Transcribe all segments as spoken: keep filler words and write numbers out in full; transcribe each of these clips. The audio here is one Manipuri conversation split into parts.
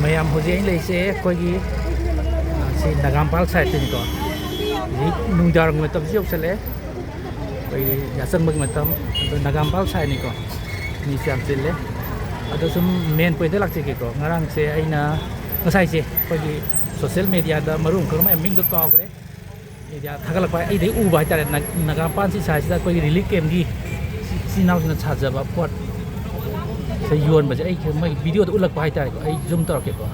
ꯃꯌꯥꯝ, ꯍꯧꯖꯤꯛ ꯑꯩꯅ ꯂꯩꯔꯤꯁꯦ ꯑꯩꯈꯣꯏꯒꯤ, ꯑ, ꯁꯤ ꯅꯥꯒꯥꯝꯄꯥꯜ ꯁꯥꯏꯠꯇꯅꯤꯀꯣ꯫ ꯍꯧꯖꯤꯛ ꯅꯨꯡꯗꯥꯡꯋꯥꯏꯔꯝꯒꯤ ꯃꯇꯝꯁꯨ ꯌꯧꯁꯜꯂꯛꯑꯦ, ꯑꯩꯈꯣꯏꯒꯤ ꯌꯥꯆꯪꯕꯒꯤ ꯃꯇꯝ꯫ ꯑꯗꯣ ꯅꯥꯒꯥꯝꯄꯥꯜ ꯁꯥꯏꯠꯅꯤꯀꯣ, ꯃꯤꯁꯨ ꯌꯥꯝ ꯆꯤꯜꯂꯦ꯫ ꯑꯗꯣ ꯁꯨꯝ ꯃꯦꯟ ꯄꯣꯏꯟꯗ ꯂꯥꯛꯆꯒꯦꯀꯣ꯫ ꯉꯔꯥꯡꯁꯦ ꯑꯩꯅ, ꯉꯁꯥꯏꯁꯦ ꯑꯩꯈꯣꯏꯒꯤ ꯁꯣꯁꯦꯜ ꯃꯦꯗꯤꯌꯥꯗ ꯃꯔꯨ ꯑꯃ ꯈꯪ, ꯃꯥꯏ ꯃꯃꯤꯡꯗꯣ ꯀꯥꯎꯈ꯭ꯔꯦ꯫ ꯃꯦꯗꯤꯌꯥ ꯊꯥꯒꯠꯂꯛꯄ ꯑꯩꯗꯩ ꯎꯕ ꯍꯥꯏꯇꯥꯔꯦ, ꯅꯥ-, ꯅꯥꯒꯥ ꯃꯄꯥꯟ ꯁꯤ ꯁꯥꯏꯁꯤꯗ ꯑꯩꯈꯣꯏꯒꯤ ꯔꯤꯂꯤꯐ ꯀꯦꯝꯒꯤ ꯏꯆꯤꯟ ꯏꯅꯥꯎꯁꯤꯡꯅ ꯁꯥꯖꯕ ꯄꯣꯠ ꯁꯦ ꯌꯣꯟꯕꯁꯦ ꯑꯩ ꯃꯣꯏꯒꯤ ꯚꯤꯗꯤꯑꯣꯗ ꯎꯠꯂꯛꯄ ꯍꯥꯏꯇꯥꯔꯦꯀꯣ꯫ ꯑꯩ ꯖꯨꯝ ꯇꯧꯔꯛꯀꯦꯀꯣ꯫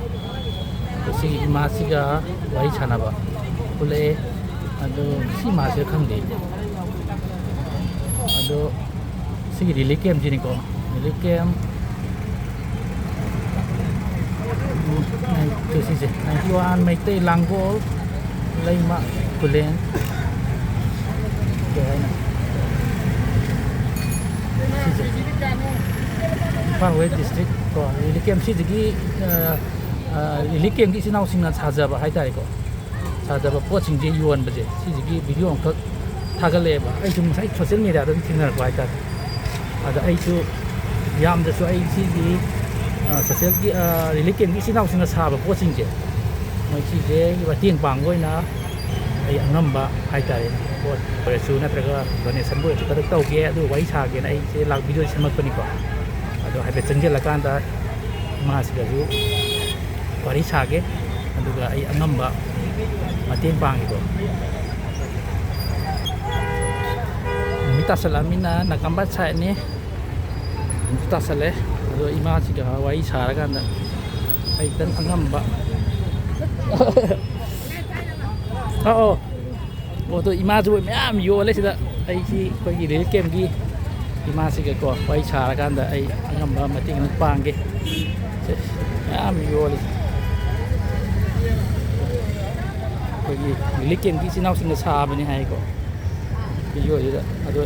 ꯑꯗꯣ ꯁꯤꯒꯤ ꯏꯃꯥꯁꯤꯒ ꯋꯥꯔꯤ ꯁꯥꯟꯅꯕ ꯎꯠꯂꯛꯑꯦ꯫ ꯑꯗꯣ ꯁꯤ ꯏꯃꯥꯁꯤꯔ ꯈꯪꯗꯦ꯫ ꯑꯗꯣ ꯁꯤꯒꯤ ꯔꯤꯂꯤꯐ ꯀꯦꯝꯁꯤꯅꯤꯀꯣ꯫ ꯔꯤꯂꯤꯐ ꯀꯦꯝ, ꯎꯝ, ꯁꯤꯁꯦ ꯅꯥꯏꯟꯇꯤ ꯋꯥꯟ ꯃꯩꯇꯩ ꯂꯥꯡꯒꯣꯜ ꯂꯩꯃ ꯈꯨꯂꯦꯟ꯫ ꯀꯩ ꯍꯥꯏꯅꯣ? ꯁꯤꯁꯦ ꯏꯝꯐꯥꯜ ꯋꯦꯁ ꯗꯤꯁꯇ꯭ꯔꯤꯛ ꯀꯣ, ꯔꯤꯂꯤꯐ ꯀꯦꯝ ꯁꯤꯁꯤꯒꯤ, ꯑ, ꯑ, ꯔꯤꯂꯤꯐ ꯀꯦꯝꯒꯤ ꯏꯆꯤꯟ ꯏꯅꯥꯎꯁꯤꯡꯅ ꯁꯥꯖꯕ ꯍꯥꯏꯇꯥꯔꯦꯀꯣ, ꯁꯥꯖꯕ ꯄꯣꯠꯁꯤꯡꯁꯦ ꯌꯣꯟꯕꯁꯦ, ꯁꯤꯁꯤꯒꯤ ꯚꯤꯗꯤꯑꯣ ꯑꯃꯈꯛ ꯊꯥꯒꯠꯂꯛꯑꯦꯕ꯫ ꯑꯩꯁꯨ ꯉꯁꯥꯏ ꯁꯣꯁꯦꯜ ꯃꯦꯗꯤꯌꯥꯗ ꯑꯗꯨꯝ ꯊꯦꯡꯅꯔꯛꯄ ꯍꯥꯏꯇꯥꯔꯦ꯫ ꯑꯗ ꯑꯩꯁꯨ ꯌꯥꯝꯗ꯭ꯔꯁꯨ ꯑꯩ ꯁꯤꯒꯤ, ꯑ, ꯁꯣꯁꯦꯜꯒꯤ, ꯑ, ꯔꯤꯂꯤꯐ ꯀꯦꯝꯒꯤ ꯏꯆꯤꯟ ꯏꯅꯥꯎꯁꯤꯡꯅ ꯁꯥꯕ ꯄꯣꯠꯁꯤꯡꯁꯦ, ꯃꯣꯏ ꯁꯤꯁꯦ ꯃꯇꯦꯡ ꯄꯥꯡꯕ ꯑꯣꯏꯅ ꯑꯩ ꯑꯉꯝꯕ ꯍꯥꯏꯇꯥꯔꯦ, ꯄꯣꯠ ꯑꯣꯏꯔꯁꯨ ꯅꯠꯇ꯭ꯔꯒ ꯗꯣꯅꯦꯁꯟꯕꯨ ꯑꯣꯏꯔꯁꯨ ꯈꯔ ꯇꯧꯒꯦ, ꯑꯗꯨ ꯋꯥꯔꯤ ꯁꯥꯒꯦꯅ ꯑꯩꯁꯦ ꯂꯥꯛ ꯚꯤꯗꯤꯑꯣ ꯁꯦꯝꯃꯛꯄꯅꯤꯀꯣ꯫ ꯑꯗꯣ ꯍꯥꯏꯐꯦꯠ ꯆꯪꯁꯤꯜꯂꯀꯥꯟꯗ ꯏꯃꯥꯁꯤꯒꯁꯨ ꯋꯥꯔꯤ ꯁꯥꯒꯦ, ꯑꯗꯨꯒ ꯑꯩ ꯑꯉꯝꯕ ꯃꯇꯦꯡ ꯄꯥꯡꯒꯦꯀꯣ꯫ ꯅꯨꯃꯤꯠ ꯇꯥꯁꯜꯂꯛꯑꯃꯤꯅ ꯅꯥꯒꯥꯝꯄꯥꯜ ꯁꯥꯏꯠꯅꯤ꯫ ꯅꯨꯃꯤꯠ ꯇꯥꯁꯜꯂꯦ꯫ ꯑꯗꯣ ꯏꯃꯥꯁꯤꯒ ꯋꯥꯔꯤ ꯁꯥꯔꯀꯥꯟꯗ ꯑꯩ ꯈꯤꯇꯪ ꯑꯉꯝꯕ ꯑꯧ, ꯑꯧ꯫ ꯑꯣ, ꯑꯗꯣ ꯏꯃꯥꯁꯨ ꯃꯌꯥꯝ ꯌꯣꯜꯂꯦ ꯁꯤꯗ꯫ ꯑꯩꯁꯤ ꯑꯩꯈꯣꯏꯒꯤ ꯔꯤꯂꯤꯐ ꯀꯦꯝꯒꯤ ꯏꯃꯥꯁꯤꯒꯀꯣ ꯋꯥꯔꯤ ꯁꯥꯔꯀꯥꯟꯗ ꯑꯩ ꯑꯉꯝꯕ ꯃꯇꯦꯡ ꯑꯗꯨꯝ ꯄꯥꯡꯒꯦ꯫ ꯁꯦ, ꯃꯌꯥꯝ ꯌꯣꯜꯂꯦ꯫ ꯑꯩꯈꯣꯏꯒꯤ ꯔꯤꯂꯤꯐ ꯀꯦꯝꯒꯤ ꯏꯆꯤꯟ ꯏꯅꯥꯎꯁꯤꯡꯅ ꯁꯥꯕꯅꯤ ꯍꯥꯏꯀꯣ, ꯚꯤꯗꯤꯑꯣꯁꯤꯗ꯫ ꯑꯗꯣ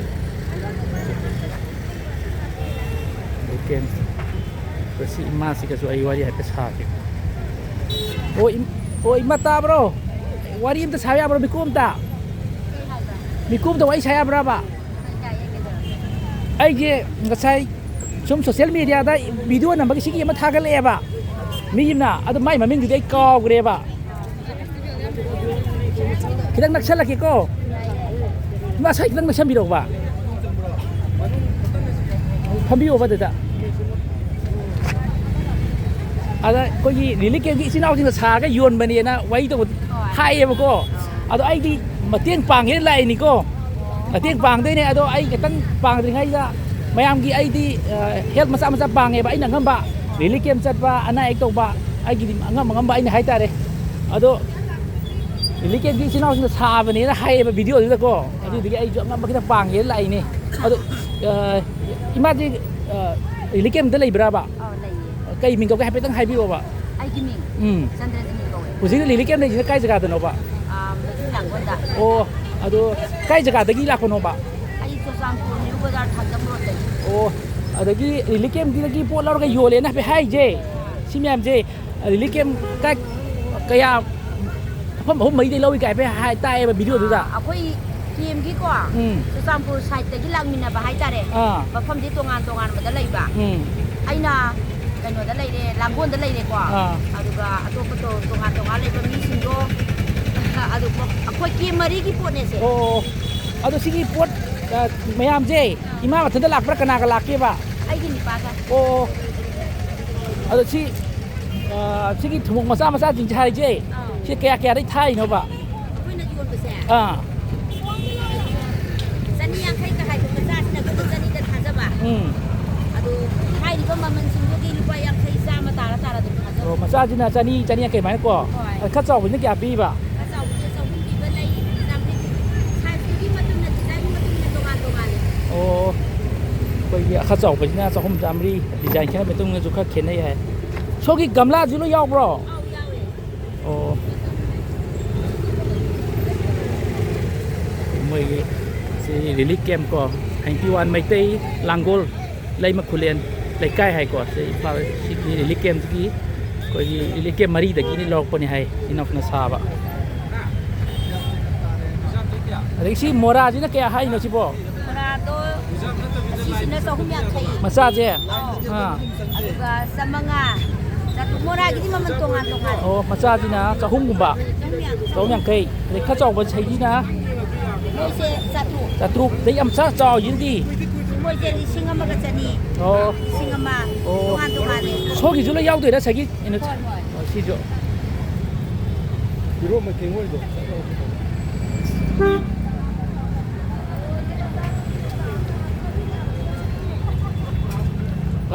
ꯔꯤꯂꯤꯐ ꯀꯦꯝ, ꯁꯤ ꯏꯃꯥꯁꯤꯒꯁꯨ ꯑꯩ ꯋꯥꯔꯤ ꯍꯥꯏꯐꯦꯠ ꯁꯥꯒꯦ꯫ ꯑꯣ, ꯏꯝ-, ꯑꯣ, ꯏꯃꯥ ꯇꯥꯕ꯭ꯔꯣ? ꯋꯥꯔꯤ ꯑꯝꯇ ꯁꯥꯕ ꯌꯥꯕ꯭ꯔꯣ? ꯃꯤꯀꯨꯞ ꯑꯝꯇ? ꯃꯤꯀꯨꯞ ꯑꯝꯇ ꯋꯥꯔꯤ ꯁꯥ ꯌꯥꯕ꯭ꯔꯕ? ꯑꯩꯁꯦ ꯉꯁꯥꯏ ꯁꯨꯝ ꯁꯣꯁꯦꯜ ꯃꯦꯗꯤꯌꯥꯗ ꯚꯤꯗꯤꯑꯣ ꯅꯝꯕꯒꯤ ꯁꯤꯒꯤ ꯑꯃ ꯊꯥꯒꯠꯂꯛꯑꯦꯕ꯫ ꯃꯤ ꯑꯃꯅ ꯑꯗꯨ ꯃꯥꯏ ꯃꯃꯤꯡꯗꯨꯗꯤ ꯑꯩ ꯀꯥꯎꯈ꯭ꯔꯦꯕ꯫ ꯈꯤꯇꯪ ꯅꯛꯁꯜꯂꯛꯀꯦꯀꯣ꯫ ꯏꯃꯥ, ꯁ꯭ꯋꯥꯏ ꯈꯤꯇꯪ ꯅꯛꯁꯟꯕꯤꯔꯛꯎꯕ꯫ ꯐꯝꯕꯤꯌꯣꯕ ꯑꯗꯨꯗ꯫ ꯑꯗ ꯑꯩꯈꯣꯏꯒꯤ ꯔꯤꯂꯤꯐ ꯀꯦꯝꯞꯀꯤ ꯏꯆꯤꯟ ꯏꯅꯥꯎꯁꯤꯡꯅ ꯁꯥꯔꯒ ꯌꯣꯟꯕꯅꯦꯅ ꯋꯥꯔꯤ ꯇꯧꯕ ꯍꯣꯏ꯫ ꯍꯥꯏꯌꯦꯕꯀꯣ꯫ ꯑꯗꯣ ꯑꯩꯗꯤ ꯃꯇꯦꯡ ꯄꯥꯡꯒꯦꯅ ꯂꯥꯛꯏꯅꯤꯀꯣ꯫ ꯃꯇꯦꯡ ꯄꯥꯡꯗꯣꯏꯅꯦ꯫ ꯑꯗꯣ ꯑꯩ ꯈꯤꯇꯪ ꯄꯥꯡꯗ꯭ꯔꯤꯉꯩꯗ ꯃꯌꯥꯝꯒꯤ ꯑꯩꯗꯤ, ꯑ, ꯍꯦꯜꯞ ꯃꯆꯥ ꯃꯆꯥ ꯄꯥꯡꯉꯦꯕ ꯑꯩꯅ ꯑꯉꯝꯕ꯫ ꯔꯤꯂꯤꯐ ꯀꯦꯝꯞ ꯆꯠꯄ, ꯑꯅꯥ ꯑꯌꯦꯛ ꯇꯧꯕ, ꯑꯩꯒꯤꯗꯤ ꯑꯉꯝ ꯑꯉꯝꯕ ꯑꯩꯅ ꯍꯥꯏꯇꯥꯔꯦ꯫ ꯑꯗꯣ ꯔꯤꯂꯤꯐ ꯀꯦꯝꯞꯀꯤ ꯏꯆꯤꯟ ꯏꯅꯥꯎꯁꯤꯡꯅ ꯁꯥꯕꯅꯦꯅ ꯍꯥꯏꯌꯦꯕ ꯚꯤꯗꯤꯑꯣꯗꯨꯗꯀꯣ꯫ ꯑꯗꯨꯗꯨꯒꯤ ꯑꯩꯁꯨ ꯑꯉꯝꯕ ꯈꯤꯇꯪ ꯄꯥꯡꯒꯦꯅ ꯂꯥꯛꯏꯅꯦ꯫ ꯑꯗꯣ, ꯑ, ꯏꯃꯥꯗꯤ, ꯑ, ꯔꯤꯂꯤꯐ ꯀꯦꯝꯞꯇ ꯂꯩꯕ꯭ꯔꯥꯕ? ꯑꯧ, ꯂꯩꯌꯦ꯫ ꯀꯩ ꯃꯤꯡ ꯀꯧꯒꯦ ꯍꯥꯏꯐꯦꯠꯇꯪ ꯍꯥꯏꯕꯤꯔꯛꯑꯣꯕ꯫ ꯑꯩꯒꯤ ꯃꯤꯡ ꯎꯝ꯫ ꯆꯟꯗ꯭ꯔꯖꯤꯅꯤ ꯀꯧꯋꯦ꯫ ꯍꯧꯖꯤꯛ ꯔꯤꯂꯤꯐ ꯀꯦꯝꯞ ꯂꯩꯁꯤꯅ ꯀꯥꯏ ꯖꯒꯥꯗꯅꯣꯕ? ꯑꯥ, ꯃꯩꯇ꯭ꯔꯤ ꯂꯥꯡꯒꯣꯜꯗ꯫ ꯑꯣ, ꯑꯗꯣ ꯀꯥꯏ ꯖꯒꯥꯗꯒꯤ ꯂꯥꯛꯄꯅꯣꯕ? ꯑꯩ ꯆꯨꯔꯆꯥꯟꯄꯨꯔ ꯅ꯭ꯌꯨ ꯕꯖꯥꯔ ꯊꯥꯡꯖꯝ ꯔꯣꯗꯇꯒꯤ꯫ ꯑꯣ, ꯑꯗꯒꯤ ꯔꯤꯂꯤꯐ ꯀꯦꯝꯞꯀꯤꯗꯒꯤ ꯄꯣꯠ ꯂꯧꯔꯒ ꯌꯣꯜꯂꯦꯅ ꯍꯥꯏꯐꯦꯠ ꯍꯥꯏꯁꯦ, ꯁꯤ ꯃꯌꯥꯝꯁꯦ ꯔꯤꯂꯤꯐ ꯀꯦꯝꯞ ꯀꯥꯏ, ꯀꯌꯥ, ꯃꯐꯝ ꯑꯍꯨꯝ ꯃꯔꯤꯗꯩ ꯂꯧꯏ ꯀꯥꯏ ꯍꯥꯏꯐꯦꯠ ꯍꯥꯏ ꯇꯥꯏꯌꯦꯕ ꯚꯤꯗꯤꯑꯣꯗꯨꯗ꯫ ꯑꯥ, ꯑꯩꯈꯣꯏ ꯀꯦꯝꯒꯤꯀꯣ, ꯎꯝ꯫ ꯆꯨꯔꯆꯥꯟꯄꯨꯔ ꯁꯥꯏꯠꯇꯒꯤ ꯂꯥꯛꯃꯤꯟꯅꯕ ꯍꯥꯏꯇꯥꯔꯦ꯫ ꯑꯥ꯫ ꯃꯐꯝꯗꯤ ꯇꯣꯉꯥꯟ ꯇꯣꯉꯥꯟꯕꯗ ꯂꯩꯕ꯫ ꯎꯝ꯫ ꯑꯩꯅ ꯀꯩꯅꯣꯗ ꯂꯩꯔꯦ, ꯂꯥꯡꯒꯣꯜꯗ ꯂꯩꯔꯦꯀꯣ꯫ ꯑꯥ꯫ ꯑꯗꯨꯒ ꯑꯇꯣꯞꯄ ꯇꯣ-, ꯇꯣꯉꯥꯟ ꯇꯣꯉꯥꯟ ꯂꯩꯕ ꯃꯤꯁꯤꯡꯗꯣ, ꯑꯗꯨ ꯃ-, ꯑꯩꯈꯣꯏ ꯀꯦꯝ ꯃꯔꯤꯒꯤ ꯄꯣꯠꯅꯦꯁꯦ꯫ ꯑꯣ, ꯑꯣ꯫ ꯑꯗꯣ ꯁꯤꯒꯤ ꯄꯣꯠ, ꯑ, ꯃꯌꯥꯝꯁꯦ ꯏꯃꯥ ꯃꯊꯟꯇ ꯂꯥꯛꯄ꯭ꯔꯥ, ꯀꯅꯥꯒ ꯂꯥꯛꯀꯦꯕ? ꯑꯩꯒꯤ ꯅꯨꯄꯥꯒ꯫ ꯑꯣ, ꯑꯣ꯫ ꯑꯗꯣ ꯁꯤ, ꯑ, ꯁꯤꯒꯤ ꯊꯨꯝꯃꯣꯛ ꯃꯆꯥ ꯃꯆꯥꯁꯤꯡꯁꯦ ꯍꯥꯏꯁꯦ, ꯑꯥ꯫ ꯁꯤ ꯀꯌꯥ ꯀꯌꯥꯗꯩ ꯊꯥꯔꯤꯅꯣꯕ? ꯑꯩꯈꯣꯏꯅ ꯌꯣꯟꯕꯁꯦ ꯑꯥ꯫ ꯆꯅꯤ ꯌꯥꯡꯈꯩꯒ ꯍꯥꯏꯕ ꯃꯆꯥꯁꯤꯅ ꯑꯩꯈꯣꯏꯅ ꯆꯅꯤꯗ ꯊꯥꯖꯕ꯫ ꯎꯝ꯫ ꯑꯗꯨ ꯍꯥꯏꯔꯤꯕ ꯃꯃꯜꯁꯤꯡꯗꯨꯒꯤ ꯂꯨꯄꯥ ꯌꯥꯡꯈꯩ, ꯆꯥꯝꯃ ꯇꯥꯔ ꯇꯥꯔ ꯑꯗꯨꯝ ꯊꯥꯖꯕ꯫ ꯑꯣ, ꯃꯆꯥꯁꯤꯅ ꯆꯅꯤ, ꯆꯅꯤ ꯌꯥꯡꯈꯩ ꯑꯗꯨꯃꯥꯏꯅꯀꯣ? ꯍꯣꯏ꯫ ꯑ, ꯈꯔ ꯆꯥꯎꯕꯁꯤꯅ ꯀꯌꯥ ꯄꯤꯕ? ꯈꯔ ꯆꯥꯎꯕꯁꯤꯅ ꯆꯍꯨꯝ ꯄꯤꯕ ꯂꯩ, ꯆꯥꯝꯃꯔꯤ ꯄꯤꯕ꯫ ꯁꯥꯏꯖꯇꯨꯒꯤ ꯃꯇꯨꯡ ꯏꯟꯅ, ꯗꯤꯖꯥꯏꯟꯒꯤ ꯃꯇꯨꯡ ꯏꯟꯅ ꯇꯣꯉꯥꯟ ꯇꯣꯉꯥꯟꯂꯦ꯫ ꯑꯣ, ꯑꯩꯈꯣꯏꯒꯤ ꯈꯔ ꯆꯥꯎꯕꯁꯤꯅ ꯆꯍꯨꯝ, ꯆꯥꯝꯃꯔꯤ, ꯗꯤꯖꯥꯏꯟ ꯈꯔ ꯃꯇꯨꯡ ꯏꯟꯅꯁꯨ ꯈꯔ ꯈꯦꯠꯅꯩ ꯍꯥꯏ꯫ ꯁꯣꯝꯒꯤ ꯒꯝꯂꯥꯁꯨ ꯂꯣꯏ ꯌꯥꯎꯕ꯭ꯔꯣ? ꯑꯧ, ꯌꯥꯎꯋꯦ꯫ ꯑꯣ꯫ ꯃꯣꯏꯒꯤ ꯁꯤ ꯔꯤꯂꯤꯐ ꯀꯦꯝꯞ ꯀꯣ, ꯅꯥꯏꯟꯇꯤ ꯋꯥꯟ ꯃꯩꯇꯩ ꯂꯥꯡꯒꯣꯜ ꯂꯩꯃ ꯈꯨꯂꯦꯟ ꯂꯩꯀꯥꯏ ꯍꯥꯏꯀꯣ, ꯁꯤ ꯏꯝꯐꯥꯜ ꯁꯤꯒꯤ ꯔꯤꯂꯤꯐ ꯀꯦꯝꯞꯁꯤꯒꯤ ꯑꯩꯈꯣꯏꯒꯤ ꯔꯤꯂꯤꯐ ꯀꯦꯝꯞ ꯃꯔꯤꯗꯒꯤꯅꯤ ꯂꯧꯔꯛꯄꯅꯤ ꯍꯥꯏ, ꯏꯅꯥꯎꯁꯅ ꯁꯥꯕ꯫ ꯑꯗꯒꯤ ꯁꯤ ꯃꯣꯔꯥꯁꯤꯅ ꯀꯌꯥ ꯍꯥꯏꯅꯣ ꯁꯤꯕꯣ? ꯕꯣꯔꯥꯗꯣ ꯑꯁꯤꯁꯤꯅ ꯆꯍꯨꯝ ꯌꯥꯡꯈꯩ꯫ ꯃꯆꯥꯁꯦ? ꯑꯧ꯫ ꯑꯥ꯫ ꯑꯗꯨꯒ ꯆꯥꯃꯉꯥ꯫ ꯃꯣꯔꯥꯒꯤꯗꯤ ꯃꯃꯜ ꯇꯣꯉꯥꯟ ꯇꯣꯉꯥꯟ꯫ ꯑꯣ, ꯃꯆꯥꯗꯨꯅ ꯆꯍꯨꯝꯒꯨꯝꯕ꯫ ꯆꯍꯨꯝ ꯌꯥꯡꯈꯩ꯫ ꯆꯍꯨꯝ ꯌꯥꯡꯈꯩ꯫ ꯑꯗꯩ ꯈꯔ ꯆꯥꯎꯕ ꯁꯩꯖꯤꯅ? ꯃꯣꯏꯁꯦ ꯆꯥꯇ꯭ꯔꯨꯛ꯫ ꯆꯥꯇ꯭ꯔꯨꯛ꯫ ꯑꯗꯩ ꯌꯥꯝ ꯆꯥ-, ꯆꯥꯎꯔꯤꯁꯤꯅꯗꯤ? ꯃꯣꯏꯁꯦ ꯂꯤꯁꯤꯡ ꯑꯃꯒ ꯆꯅꯤ꯫ ꯑꯣ꯫ ꯂꯤꯁꯤꯡ ꯑꯃ꯫ ꯑꯣ꯫ ꯇꯣꯉꯥꯟ ꯇꯣꯉꯥꯟꯅꯦ꯫ ꯁꯣꯒꯤꯁꯨ ꯂꯣꯏ ꯌꯥꯎꯗꯣꯏꯔꯥ ꯉꯁꯥꯏꯒꯤ? ꯍꯣꯏ, ꯍꯣꯏ꯫ ꯑꯣ, ꯁꯤꯁꯨ꯫ ꯐꯤꯔꯣꯟ ꯃꯇꯦꯛ ꯑꯣꯏꯗꯣ꯫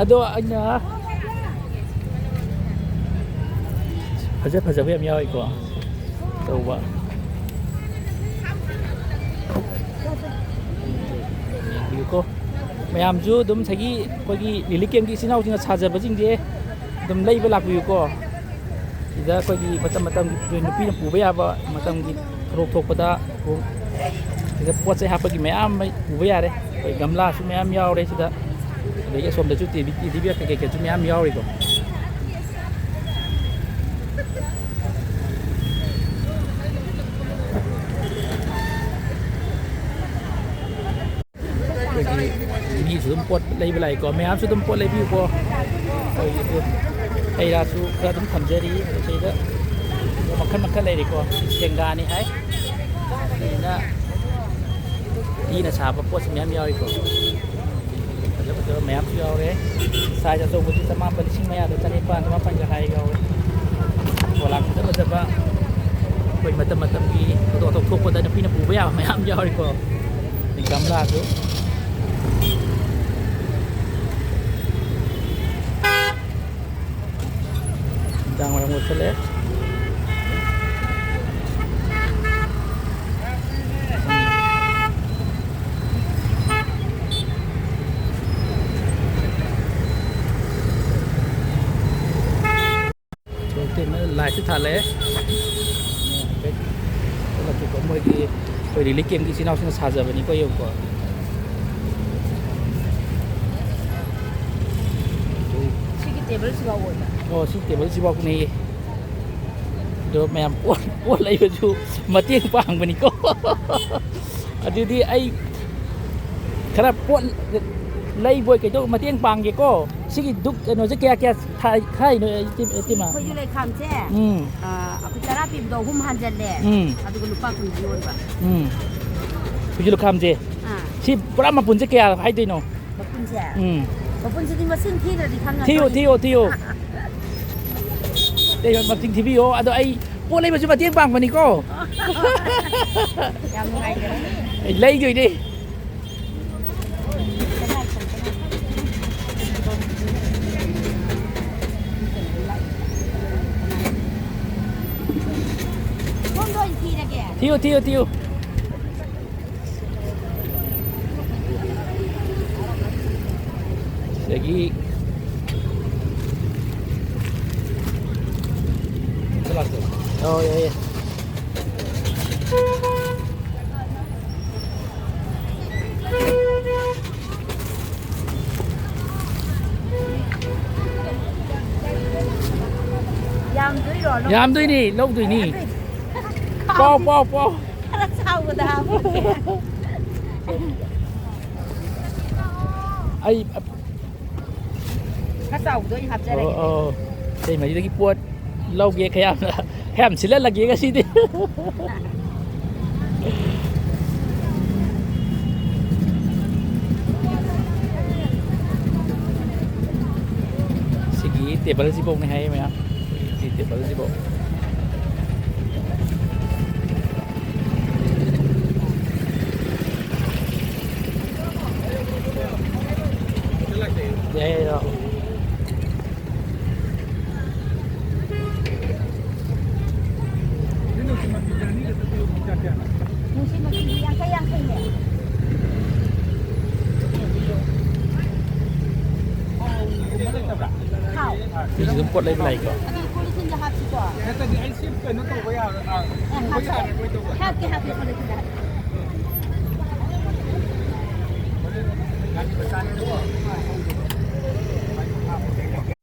ꯑꯗꯣ ꯑꯩꯅ ꯐꯖ ꯐꯖꯕ ꯌꯥꯝ ꯌꯥꯎꯋꯤꯀꯣ꯫ ꯇꯧꯕ꯫ ꯌꯦꯡꯕꯤꯌꯨꯀꯣ꯫ ꯃꯌꯥꯝꯁꯨ ꯑꯗꯨꯝ ꯉꯁꯥꯏꯒꯤ ꯑꯩꯈꯣꯏꯒꯤ ꯔꯤꯂꯤꯐ ꯀꯦꯝꯞꯀꯤ ꯏꯆꯤꯟ ꯏꯅꯥꯎꯁꯤꯡꯅ ꯁꯥꯖꯕꯁꯤꯡꯁꯦ ꯑꯗꯨꯝ ꯂꯩꯕ ꯂꯥꯛꯄꯤꯌꯨꯀꯣ꯫ ꯁꯤꯗ ꯑꯩꯈꯣꯏꯒꯤ ꯃꯇꯝ ꯃꯇꯝꯒꯤ ꯅꯨꯄꯤꯅ ꯄꯨꯕ ꯌꯥꯕ ꯃꯇꯝꯒꯤ ꯊꯧꯗꯣꯛ ꯊꯣꯛꯄꯗ ꯁꯤꯗ ꯄꯣꯠ ꯆꯩ ꯍꯥꯞꯄꯒꯤ ꯃꯌꯥꯝ ꯑꯃ ꯄꯨꯕ ꯌꯥꯔꯦ꯫ ꯑꯩꯈꯣꯏ ꯒꯝꯂꯥꯁꯨ ꯃꯌꯥꯝ ꯌꯥꯎꯔꯦ ꯁꯤꯗ꯫ ꯑꯗꯒꯤ ꯑꯁꯣꯝꯗꯁꯨ ꯇꯦꯗꯤ, ꯇꯦꯗꯤ ꯕꯤꯌꯔ ꯀꯩꯀꯩ ꯀꯩꯁꯨ ꯃꯌꯥꯝ ꯌꯥꯎꯔꯤꯀꯣ꯫ ꯑꯩꯈꯣꯏꯒꯤ ꯃꯤꯁꯨ ꯑꯗꯨꯝ ꯄꯣꯠ ꯂꯩꯕ ꯂꯥꯛꯏꯀꯣ, ꯃꯌꯥꯝꯁꯨ ꯑꯗꯨꯝ ꯄꯣꯠ ꯂꯩꯕꯤꯌꯨꯀꯣ꯫ ꯑꯩꯈꯣꯏꯒꯤ ꯑꯗꯨꯝ ꯍꯩ ꯔꯥꯁꯨ ꯈꯔ ꯑꯗꯨꯝ ꯊꯝꯖꯔꯤ꯫ ꯑꯗꯨ ꯁꯤꯗ ꯃꯈꯜ ꯃꯈꯜ ꯂꯩꯔꯤꯀꯣ꯫ ꯁꯤ ꯁꯦꯡꯒꯥꯅꯤ ꯍꯥꯏ꯫ ꯑꯗꯨꯅ ꯂꯤꯅ ꯁꯥꯕ ꯄꯣꯠꯁꯨ ꯃꯌꯥꯝ ꯌꯥꯎꯔꯤꯀꯣ꯫ ꯐꯖ ꯐꯖꯕ ꯃꯌꯥꯝꯁꯨ ꯌꯥꯎꯔꯦ꯫ ꯁꯥꯏꯖ ꯑꯆꯧꯕꯁꯨ ꯆꯃꯥꯄꯟ, ꯂꯤꯁꯤꯡ ꯃꯌꯥꯗ ꯆꯅꯤꯄꯥꯟ, ꯆꯃꯥꯄꯟꯒ ꯍꯥꯏ ꯌꯥꯎꯔꯦ꯫ ꯄꯣꯂꯥꯡ ꯐꯖ ꯐꯖꯕ ꯑꯩꯈꯣꯏ ꯃꯇꯝ ꯃꯇꯝꯒꯤ ꯊꯧꯗꯣꯛ ꯋꯥꯊꯣꯛ ꯊꯣꯛꯄꯗ ꯅꯨꯄꯤꯅ ꯄꯨꯕ ꯌꯥꯕ ꯃꯌꯥꯝ ꯌꯥꯎꯔꯤꯀꯣ꯫ ꯑꯗꯩ ꯒꯝꯂꯥꯁꯨ꯫ ꯅꯨꯡꯗꯥꯡ ꯋꯥꯏꯔꯝ ꯑꯣꯏꯁꯜꯂꯛꯑꯦ꯫ ꯂꯥꯏꯠꯁꯨ ꯊꯥꯜꯂꯛꯑꯦ꯫ ꯃꯣꯏꯒꯤ ꯑꯩꯈꯣꯏ ꯔꯤꯂꯤꯐ ꯀꯦꯝꯞꯀꯤ ꯏꯆꯤꯟ ꯏꯅꯥꯎꯁꯤꯡꯅ ꯁꯥꯖꯕꯅꯤꯀꯣ, ꯌꯦꯡꯉꯨꯀꯣ꯫ ꯁꯤꯒꯤ ꯇꯦꯕꯜꯁꯤꯐꯥꯎ ꯑꯣꯏꯕ꯫ ꯑꯣ, ꯁꯤ ꯇꯦꯕꯜꯁꯤꯐꯥꯎꯅꯦꯌꯦ꯫ ꯑꯗꯣ ꯃꯌꯥꯝ ꯄꯣꯠ, ꯄꯣꯠ ꯂꯩꯕꯁꯨ ꯃꯇꯦꯡ ꯄꯥꯡꯕꯅꯤꯀꯣ꯫ ꯑꯗꯨꯗꯤ ꯑꯩ ꯈꯔ ꯄꯣꯠ ꯂꯩꯕꯣꯏ ꯀꯩꯗꯧ ꯃꯇꯦꯡ ꯄꯥꯡꯒꯦꯀꯣ꯫ ꯁꯤꯒꯤ ꯗꯨꯛ ꯀꯩꯅꯣꯁꯦ ꯀꯌꯥ ꯀꯌꯥ ꯊꯥ-, ꯊꯥꯏꯅꯣ, ꯏꯇꯩ-, ꯏꯇꯩꯃ? ꯈꯣꯏꯖꯨ ꯂꯩꯈꯥꯝꯁꯦ, ꯎꯝ꯫ ꯑ, ꯑꯩꯈꯣꯏ ꯇꯔꯥ ꯄꯤꯕꯗꯣ ꯑꯍꯨꯝ ꯍꯥꯟꯖꯜꯂꯦ꯫ ꯎꯝ꯫ ꯑꯗꯨꯒ ꯂꯨꯄꯥ ꯀꯨꯟꯒꯤ ꯌꯣꯟꯕ꯫ ꯎꯝ꯫ ꯈꯣꯏꯖꯨ ꯂꯩꯈꯥꯝꯁꯦ꯫ ꯑꯥ꯫ ꯁꯤ ꯄꯨꯔꯥ ꯃꯄꯨꯟꯁꯦ ꯀꯌꯥ ꯍꯥꯏꯗꯣꯏꯅꯣ? ꯃꯄꯨꯟꯁꯦ? ꯎꯝ꯫ ꯃꯄꯨꯟꯁꯤꯗꯤ ꯃꯁꯤꯡ ꯊꯤꯗ꯭ꯔꯗꯤ ꯈꯪꯉꯔꯣꯏ꯫ ꯊꯤꯌꯨ, ꯊꯤꯌꯨ, ꯊꯤꯌꯨ꯫ ꯏꯇꯩꯃ, ꯃꯁꯤꯡ ꯊꯤꯕꯤꯌꯣ꯫ ꯑꯗꯣ ꯑꯩ ꯄꯣꯠ ꯂꯩꯕꯁꯨ ꯃꯇꯦꯡ ꯄꯥꯡꯕꯅꯤꯀꯣ꯫ ꯌꯥꯝ ꯅꯨꯡꯉꯥꯏꯖꯔꯦ꯫ ꯑꯩ ꯂꯩꯗꯣꯏꯅꯦ꯫ ꯁꯣꯝꯗ ꯑꯣꯏꯅ ꯊꯤꯔꯒꯦ꯫ ꯊꯤꯌꯨ, ꯊꯤꯌꯨ, ꯊꯤꯌꯨ꯫ ꯁꯤꯗꯒꯤ ꯑꯣ, ꯌꯥꯏ, ꯌꯥꯏ꯫ ꯌꯥꯝꯗꯣꯏꯔꯣ? ꯌꯥꯝꯗꯣꯏꯅꯤ, ꯂꯧꯗꯣꯏꯅꯤ꯫ ꯑꯗꯨꯏꯗꯤ ꯄꯥꯎ, ꯄꯥꯎ, ꯄꯥꯎ꯫ ꯈꯔ ꯆꯥꯎꯕꯗ ꯍꯥꯞꯄꯛꯀꯦ꯫ ꯑꯩ ꯈꯔ ꯆꯥꯎꯕꯗꯣ ꯑꯩ ꯍꯥꯞꯆꯔꯒꯦ꯫ ꯑꯣ, ꯑꯣ꯫ ꯏꯇꯩꯃꯒꯤꯗꯒꯤ ꯄꯣꯠ ꯂꯧꯒꯦ ꯈꯔ ꯌꯥꯝꯅ, ꯈꯔ ꯌꯥꯝ ꯁꯤꯜꯍꯜꯂꯒꯦ ꯉꯁꯤꯗꯤ꯫ ꯁꯤꯒꯤ ꯇꯦꯕꯜꯁꯤꯐꯧꯅꯦ ꯍꯥꯏꯌꯦ ꯃꯌꯥꯝ꯫ ꯁꯤ ꯇꯦꯕꯜꯁꯤꯐꯧ꯫ ꯌꯥꯏ, ꯌꯥꯏ, ꯂꯥꯛꯑꯣ꯫ ꯅꯨꯡꯁꯤ ꯃꯄꯤꯗꯤ ꯌꯥꯡꯈꯩ ꯌꯥꯡꯈꯩꯅꯦ꯫ ꯊꯥꯎ꯫ ꯃꯤꯁꯨ ꯑꯗꯨꯝ ꯄꯣꯠ ꯂꯩꯕ ꯂꯥꯛꯏꯀꯣ꯫ ꯑꯗꯨꯗꯤ ꯀꯣꯜ ꯂꯤꯛꯁꯤꯡꯗ ꯍꯥꯞꯁꯤꯀꯣ꯫ ꯅꯠꯇ꯭ꯔꯗꯤ ꯑꯩ ꯁꯤ ꯀꯩꯅꯣ ꯇꯧꯕ ꯌꯥꯔꯣꯏ꯫ ꯑꯥ, ꯑꯦ, ꯍꯥꯞꯄꯣ꯫ ꯍꯥꯞꯀꯦ, ꯍꯥꯞꯀꯦ, ꯀꯣꯜ ꯂꯤꯛꯁꯤꯡꯗ ꯍꯥꯞꯀꯦ꯫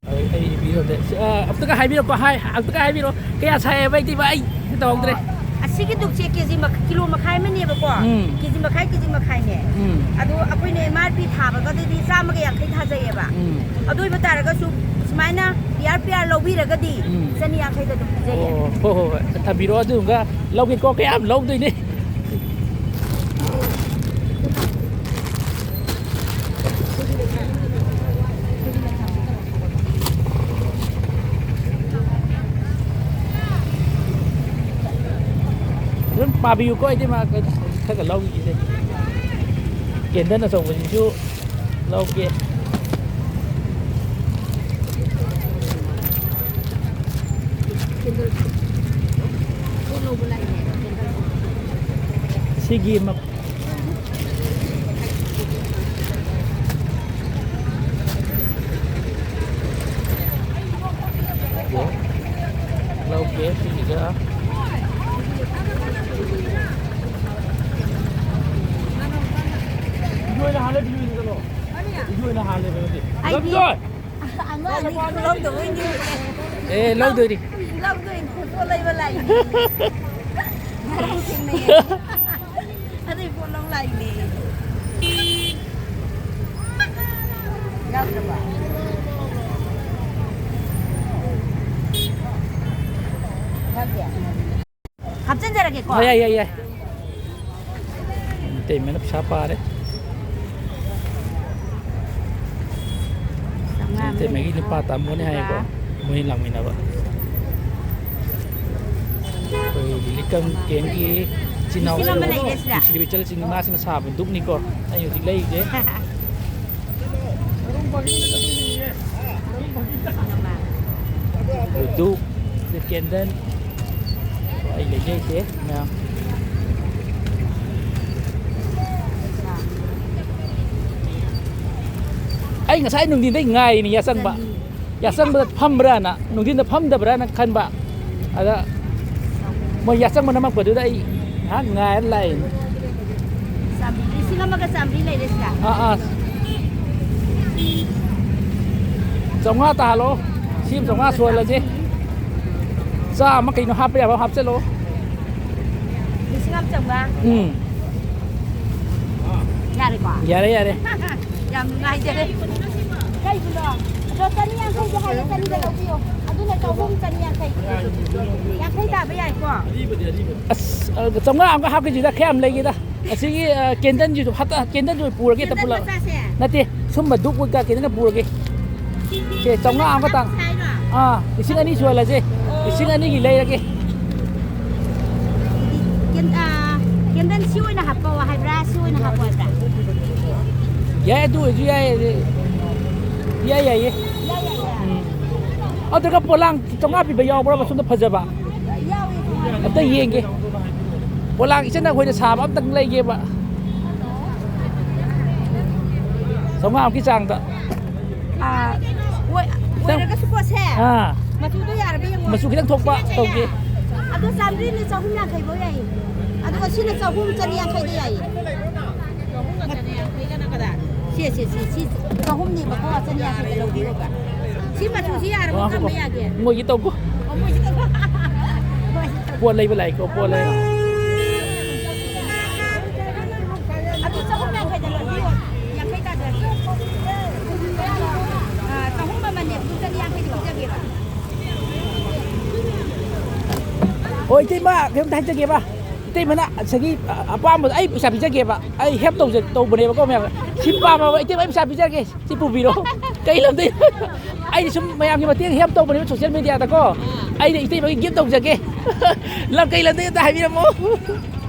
ꯑꯩ, ꯑꯩ ꯏꯕꯤꯔꯨꯔꯦ꯫ ꯑ, ꯑꯝꯇꯒ ꯍꯥꯏꯕꯤꯔꯛꯄ, ꯍꯥꯏ, ꯑꯝꯇꯒ ꯍꯥꯏꯕꯤꯔꯛꯑꯣ꯫ ꯀꯌꯥ ꯁꯥꯏ ꯍꯥꯏꯕ ꯏꯇꯩꯃ? ꯑꯩ ꯇꯧꯍꯧꯗ꯭ꯔꯦ꯫ ꯑꯁꯤ ꯁꯤꯒꯤ ꯗꯨꯛꯁꯦ ꯀꯦꯖꯤ ꯃꯈ-, ꯀꯤꯂꯣ ꯃꯈꯥꯏ ꯑꯃꯅꯦꯕꯀꯣ꯫ ꯎꯝ꯫ ꯀꯦꯖꯤ ꯃꯈꯥꯏ, ꯀꯦꯖꯤ ꯃꯈꯥꯏꯅꯦ꯫ ꯎꯝ꯫ ꯑꯗꯣ ꯑꯩꯈꯣꯏꯅ ꯑꯦꯝ ꯑꯥꯔ ꯄꯤ ꯊꯥꯕꯒꯗꯗꯤ ꯆꯥꯝꯃꯒ ꯌꯥꯡꯈꯩ ꯊꯥꯖꯩꯌꯦꯕ꯫ ꯎꯝ꯫ ꯑꯗꯨ ꯑꯣꯏꯕ ꯇꯥꯔꯒꯁꯨ ꯁꯨꯃꯥꯏꯅ ꯄꯤꯌꯥꯔ ꯄꯤꯌꯥꯔ ꯂꯧꯕꯤꯔꯒꯗꯤ ꯎꯝ꯫ ꯆꯅꯤ ꯌꯥꯡꯈꯩꯗ ꯑꯗꯨꯝ ꯄꯤꯖꯩꯌꯦ꯫ ꯑꯣ, ꯍꯣꯏ, ꯍꯣꯏ, ꯍꯣꯏ꯫ ꯊꯝꯕꯤꯔꯣ, ꯑꯗꯨꯒ ꯂꯧꯒꯦꯀꯣ, ꯀꯌꯥꯝ ꯂꯧꯗꯣꯏꯅꯦ? ꯑꯗꯨꯝ ꯄꯥꯕꯤꯌꯨꯀꯣ, ꯑꯩꯗꯤ ꯃꯥ ꯈꯔ ꯈꯔ ꯂꯧꯈꯤꯒꯦ꯫ ꯀꯦꯟꯗꯜ ꯑꯆꯧꯕꯁꯤꯁꯨ ꯂꯧꯒꯦ꯫ ꯁꯤꯒꯤ ꯑꯃ꯫ ꯂꯧꯒꯦ ꯁꯤꯁꯤꯒ꯫ ꯏꯗꯣꯏꯅ ꯍꯥꯜꯂꯦ, ꯕꯤꯖꯣꯏꯅ ꯆꯠꯂꯣ꯫ ꯏꯗꯣꯏꯅ ꯍꯥꯜꯂꯦꯕ ꯅꯠꯇꯦ꯫ ꯑꯩꯗꯤ ꯂꯝꯖꯣꯏ! ꯑꯃ ꯑꯅꯤ ꯂꯧꯗꯕꯩꯅꯦ꯫ ꯑꯦ, ꯂꯧꯗꯣꯏꯅꯤ꯫ ꯂꯧꯗꯣꯏꯅꯤ, ꯄꯣꯠ ꯂꯩꯕ ꯂꯥꯛꯏꯅꯦ꯫ ꯉꯔꯥꯡ ꯊꯦꯡꯅꯩꯌꯦ꯫ ꯑꯗꯨꯏ ꯄꯣꯠ ꯂꯧ ꯂꯥꯛꯏꯅꯦ꯫ ꯌꯥꯎꯗ꯭ꯔꯕꯣ? ꯌꯥꯎꯗꯦ꯫ ꯍꯥꯞꯆꯤꯟꯖꯔꯒꯦꯀꯣ꯫ ꯍꯣꯏ, ꯌꯥꯏ, ꯌꯥꯏ, ꯌꯥꯏ꯫ ꯏꯇꯩꯃꯅ ꯄꯩꯁꯥ ꯄꯥꯔꯦ꯫ ꯆꯥꯝꯃꯉꯥ ꯑꯃ ꯏꯇꯩꯃꯒꯤ ꯂꯩꯔꯦꯀꯣ꯫ ꯅꯨꯄꯥ ꯇꯥꯃꯣꯅꯦ ꯍꯥꯏꯌꯦꯀꯣ꯫ ꯑꯗꯨꯒ ꯃꯣꯏ ꯂꯥꯛꯃꯤꯟꯅꯕ꯫ ꯑꯩꯈꯣꯏ ꯂꯤꯂꯤꯀꯝ ꯀꯦꯝꯒꯤ ꯏꯆꯤꯟ ꯏꯅꯥꯎꯁꯦ ꯂꯤꯁꯤꯡ ꯑꯃ ꯂꯩꯔꯦ ꯁꯤꯗ꯫ ꯅꯨꯡꯁꯤꯔꯕ ꯏꯆꯜꯁꯤꯡ ꯏꯃꯥꯁꯤꯡꯅ ꯁꯥꯕ ꯗꯨꯛꯅꯤꯀꯣ ꯑꯩ ꯍꯧꯖꯤꯛ ꯂꯩꯔꯤꯁꯦ꯫ ꯗꯨꯛ, ꯀꯦꯟꯗꯜ, ꯑꯩ ꯂꯩꯖꯩꯁꯦ ꯃꯌꯥꯝ꯫ ꯑꯩ ꯉꯁꯥꯏ ꯅꯨꯡꯊꯤꯟꯗꯩ ꯉꯥꯏꯔꯤꯅꯤ ꯌꯥꯆꯪꯕ꯫ ꯌꯥꯆꯪꯕꯗ ꯐꯝꯕ꯭ꯔꯥꯅ, ꯅꯨꯡꯊꯤꯟꯗ ꯐꯝꯗꯕ꯭ꯔꯥꯅ ꯈꯟꯕ꯫ ꯑꯗ ꯃꯣꯏ ꯌꯥꯆꯪꯕ ꯅꯝꯃꯛꯄꯗꯨꯗ ꯑꯩ ꯉꯥꯏꯍꯥꯛ ꯉꯥꯏꯔ ꯂꯥꯛꯏꯅꯤ꯫ ꯆꯥꯝꯃꯔꯤ, ꯂꯤꯁꯤꯡ ꯑꯃꯒ ꯆꯥꯝꯃꯔꯤ ꯂꯩꯔꯦ ꯁꯤꯗ꯫ ꯑꯥ, ꯑꯥ꯫ ꯆꯥꯝꯃꯉꯥ ꯇꯥꯍꯜꯂꯣ꯫ ꯁꯤ ꯑꯃ ꯆꯥꯝꯃꯉꯥ ꯁꯨꯍꯜꯂꯁꯤ꯫ ꯆꯥꯝꯃ ꯀꯩꯅꯣ ꯍꯥꯞꯄ ꯌꯥꯕ ꯍꯥꯞꯆꯜꯂꯣ꯫ ꯂꯤꯁꯤꯡ ꯑꯃ ꯆꯥꯝꯃꯉꯥ꯫ ꯎꯝ꯫ ꯌꯥꯔꯦꯀꯣ? ꯌꯥꯔꯦ, ꯌꯥꯔꯦ꯫ ꯌꯥꯝ ꯅꯨꯡꯉꯥꯏꯖꯔꯦ꯫ ꯀꯩꯕꯨꯅꯣ? ꯑꯗꯣ ꯆꯅꯤ ꯌꯥꯡꯈꯩꯗꯤ ꯍꯥꯏꯔꯦ, ꯆꯅꯤꯗ ꯂꯧꯕꯤꯌꯣ꯫ ꯑꯗꯨꯅ ꯆꯍꯨꯝ ꯆꯅꯤ ꯌꯥꯡꯈꯩ꯫ ꯌꯥꯡꯈꯩ ꯇꯥꯕ ꯌꯥꯏꯀꯣ? ꯑꯁ, ꯑ, ꯆꯥꯝꯃꯉꯥ ꯑꯃꯒ ꯍꯥꯞꯈꯤꯁꯤꯗ, ꯈꯔ ꯌꯥꯝ ꯂꯩꯒꯦꯗ꯫ ꯑꯁꯤꯒꯤ, ꯑ, ꯀꯦꯟꯗꯜꯁꯤꯁꯨ ꯍꯥꯞꯇ-, ꯀꯦꯟꯗꯜꯁꯨ ꯄꯨꯔꯒꯦ ꯍꯦꯛꯇ ꯀꯦꯟꯗꯜ ꯄꯨꯂꯞ꯫ ꯃꯆꯥꯁꯦ? ꯅꯠꯇꯦ, ꯁꯨꯝꯕ ꯙꯨꯞ ꯀꯩꯀꯥ ꯀꯦꯟꯗꯜꯒ ꯄꯨꯔꯒꯦ꯫ ꯁꯦ, ꯆꯥꯝꯃꯉꯥ ꯑꯃꯒ ꯇꯥꯡ-, ꯍꯥꯏꯔꯣ? ꯑꯥ, ꯂꯤꯁꯤꯡ ꯑꯅꯤ ꯁꯨꯍꯜꯂꯁꯦ꯫ ꯑꯣ꯫ ꯂꯤꯁꯤꯡ ꯑꯅꯤꯒꯤ ꯂꯩꯔꯒꯦ꯫ ꯀꯦꯟ-, ꯑꯥ, ꯀꯦꯟꯗꯜ ꯁꯤ ꯑꯣꯏꯅ ꯍꯥꯞꯄꯛꯑꯣ ꯍꯥꯏꯕ꯭ꯔꯥ, ꯁꯤ ꯑꯣꯏꯅ ꯍꯥꯞꯄꯛꯑꯣ ꯍꯥꯏꯕ꯭ꯔꯥ? ꯌꯥꯏ, ꯑꯗꯨ ꯑꯣꯏꯔꯁꯨ ꯌꯥꯏ, ꯌꯥꯏ, ꯌꯥꯏꯌꯦ꯫ ꯌꯥꯏ, ꯌꯥꯏ, ꯌꯥꯏ꯫ ꯎꯝ꯫ ꯑꯗꯨꯒ ꯄꯣꯂꯥꯡ ꯆꯥꯝꯃꯉꯥ ꯄꯤꯕ ꯌꯥꯎꯕ꯭ꯔꯕ, ꯁꯣꯝꯗ ꯐꯖꯕ? ꯌꯥꯎꯏ, ꯌꯥꯎꯏ꯫ ꯑꯝꯇ ꯌꯦꯡꯒꯦ꯫ ꯄꯣꯂꯥꯡ ꯏꯆꯟꯅ ꯑꯩꯈꯣꯏꯗ ꯁꯥꯕ ꯑꯝꯇꯪ ꯂꯩꯒꯦꯕ꯫ ꯆꯥꯝꯃꯉꯥꯃꯨꯛꯀꯤ ꯆꯥꯡꯗ꯫ ꯑꯥ, ꯑꯣꯏ-, ꯈꯤꯇꯪ ꯑꯣꯏꯔꯒꯁꯨ ꯄꯣꯠꯁꯦ꯫ ꯑꯥ꯫ ꯃꯆꯨꯗꯣ ꯌꯥꯔꯕ ꯌꯦꯡꯉꯣ꯫ ꯃꯆꯨ ꯈꯤꯇꯪ ꯊꯣꯛꯄ ꯇꯧꯒꯦ꯫ ꯑꯗꯣ ꯆꯥꯝꯃꯔꯤꯅꯤ, ꯆꯍꯨꯝ ꯌꯥꯡꯈꯩ ꯐꯧ ꯌꯥꯏꯌꯦ꯫ ꯑꯗꯨꯒ ꯁꯤꯅ ꯆꯍꯨꯝ ꯆꯅꯤ ꯌꯥꯡꯈꯩꯗ ꯌꯥꯏꯌꯦ꯫ ꯁꯦ, ꯁꯦ, ꯁꯦ, ꯁꯤ ꯆꯍꯨꯝꯅꯦꯕꯀꯣ, ꯆꯅꯤ ꯌꯥꯡꯈꯩꯗ ꯂꯧꯕꯤꯔꯣꯕ꯫ ꯁꯤ ꯃꯆꯨꯁꯤ ꯌꯥꯔꯕ, ꯑꯣ, ꯉꯥꯛꯀꯣ꯫ ꯀꯝꯕ ꯌꯥꯒꯦ? ꯃꯣꯏꯒꯤ ꯇꯧꯀꯣ꯫ ꯑꯣ, ꯃꯣꯏꯒꯤ ꯇꯧꯀꯣ꯫ ꯄꯣꯠ ꯂꯩꯕ ꯂꯥꯛꯏꯀꯣ, ꯄꯣꯠ ꯂꯩꯕ꯫ ꯑꯗꯨ ꯆꯍꯨꯝ ꯌꯥꯡꯈꯩꯗ ꯂꯧꯕꯤꯌꯣ꯫ ꯌꯥꯡꯈꯩ ꯇꯥꯗ꯭ꯔꯗꯤ꯫ ꯑꯥ, ꯆꯍꯨꯝ ꯃꯃꯜꯅꯦ, ꯑꯗꯨ ꯆꯅꯤ ꯌꯥꯡꯈꯩꯗꯤ ꯄꯤꯖꯒꯦꯕ꯫ ꯑꯣ, ꯏꯇꯩꯃ, ꯀꯩꯅꯣꯝꯇ ꯍꯥꯏꯖꯒꯦꯕ꯫ ꯏꯇꯩꯃꯅ ꯉꯁꯥꯏꯒꯤ, ꯑ, ꯑꯄꯥꯝꯕꯗꯣ ꯑꯩ ꯄꯩꯁꯥ ꯄꯤꯖꯒꯦꯕ꯫ ꯑꯩ help ꯇꯧꯖ-, ꯇꯧꯕꯅꯦꯕꯀꯣ ꯃꯌꯥꯝ꯫ ꯁꯤ ꯄꯥꯝꯃꯕ ꯏꯇꯩꯃ ꯑꯩ ꯄꯩꯁꯥ ꯄꯤꯖꯒꯦ꯫ ꯁꯤ ꯄꯨꯕꯤꯔꯣ꯫ ꯀꯩ ꯂꯝꯗꯩ? ꯑꯩꯗꯤ ꯁꯨꯝ ꯃꯌꯥꯝꯒꯤ ꯃꯇꯦꯡ help ꯇꯧꯕꯅꯦꯕ social mediaꯗꯀꯣ꯫ ꯑꯩꯅ ꯏꯇꯩꯃꯒꯤ gift ꯇꯧꯖꯒꯦ꯫ ꯂꯝ ꯀꯩ ꯂꯝꯗꯩ ꯑꯝꯇ ꯍꯥꯏꯕꯤꯔꯝꯃꯣ꯫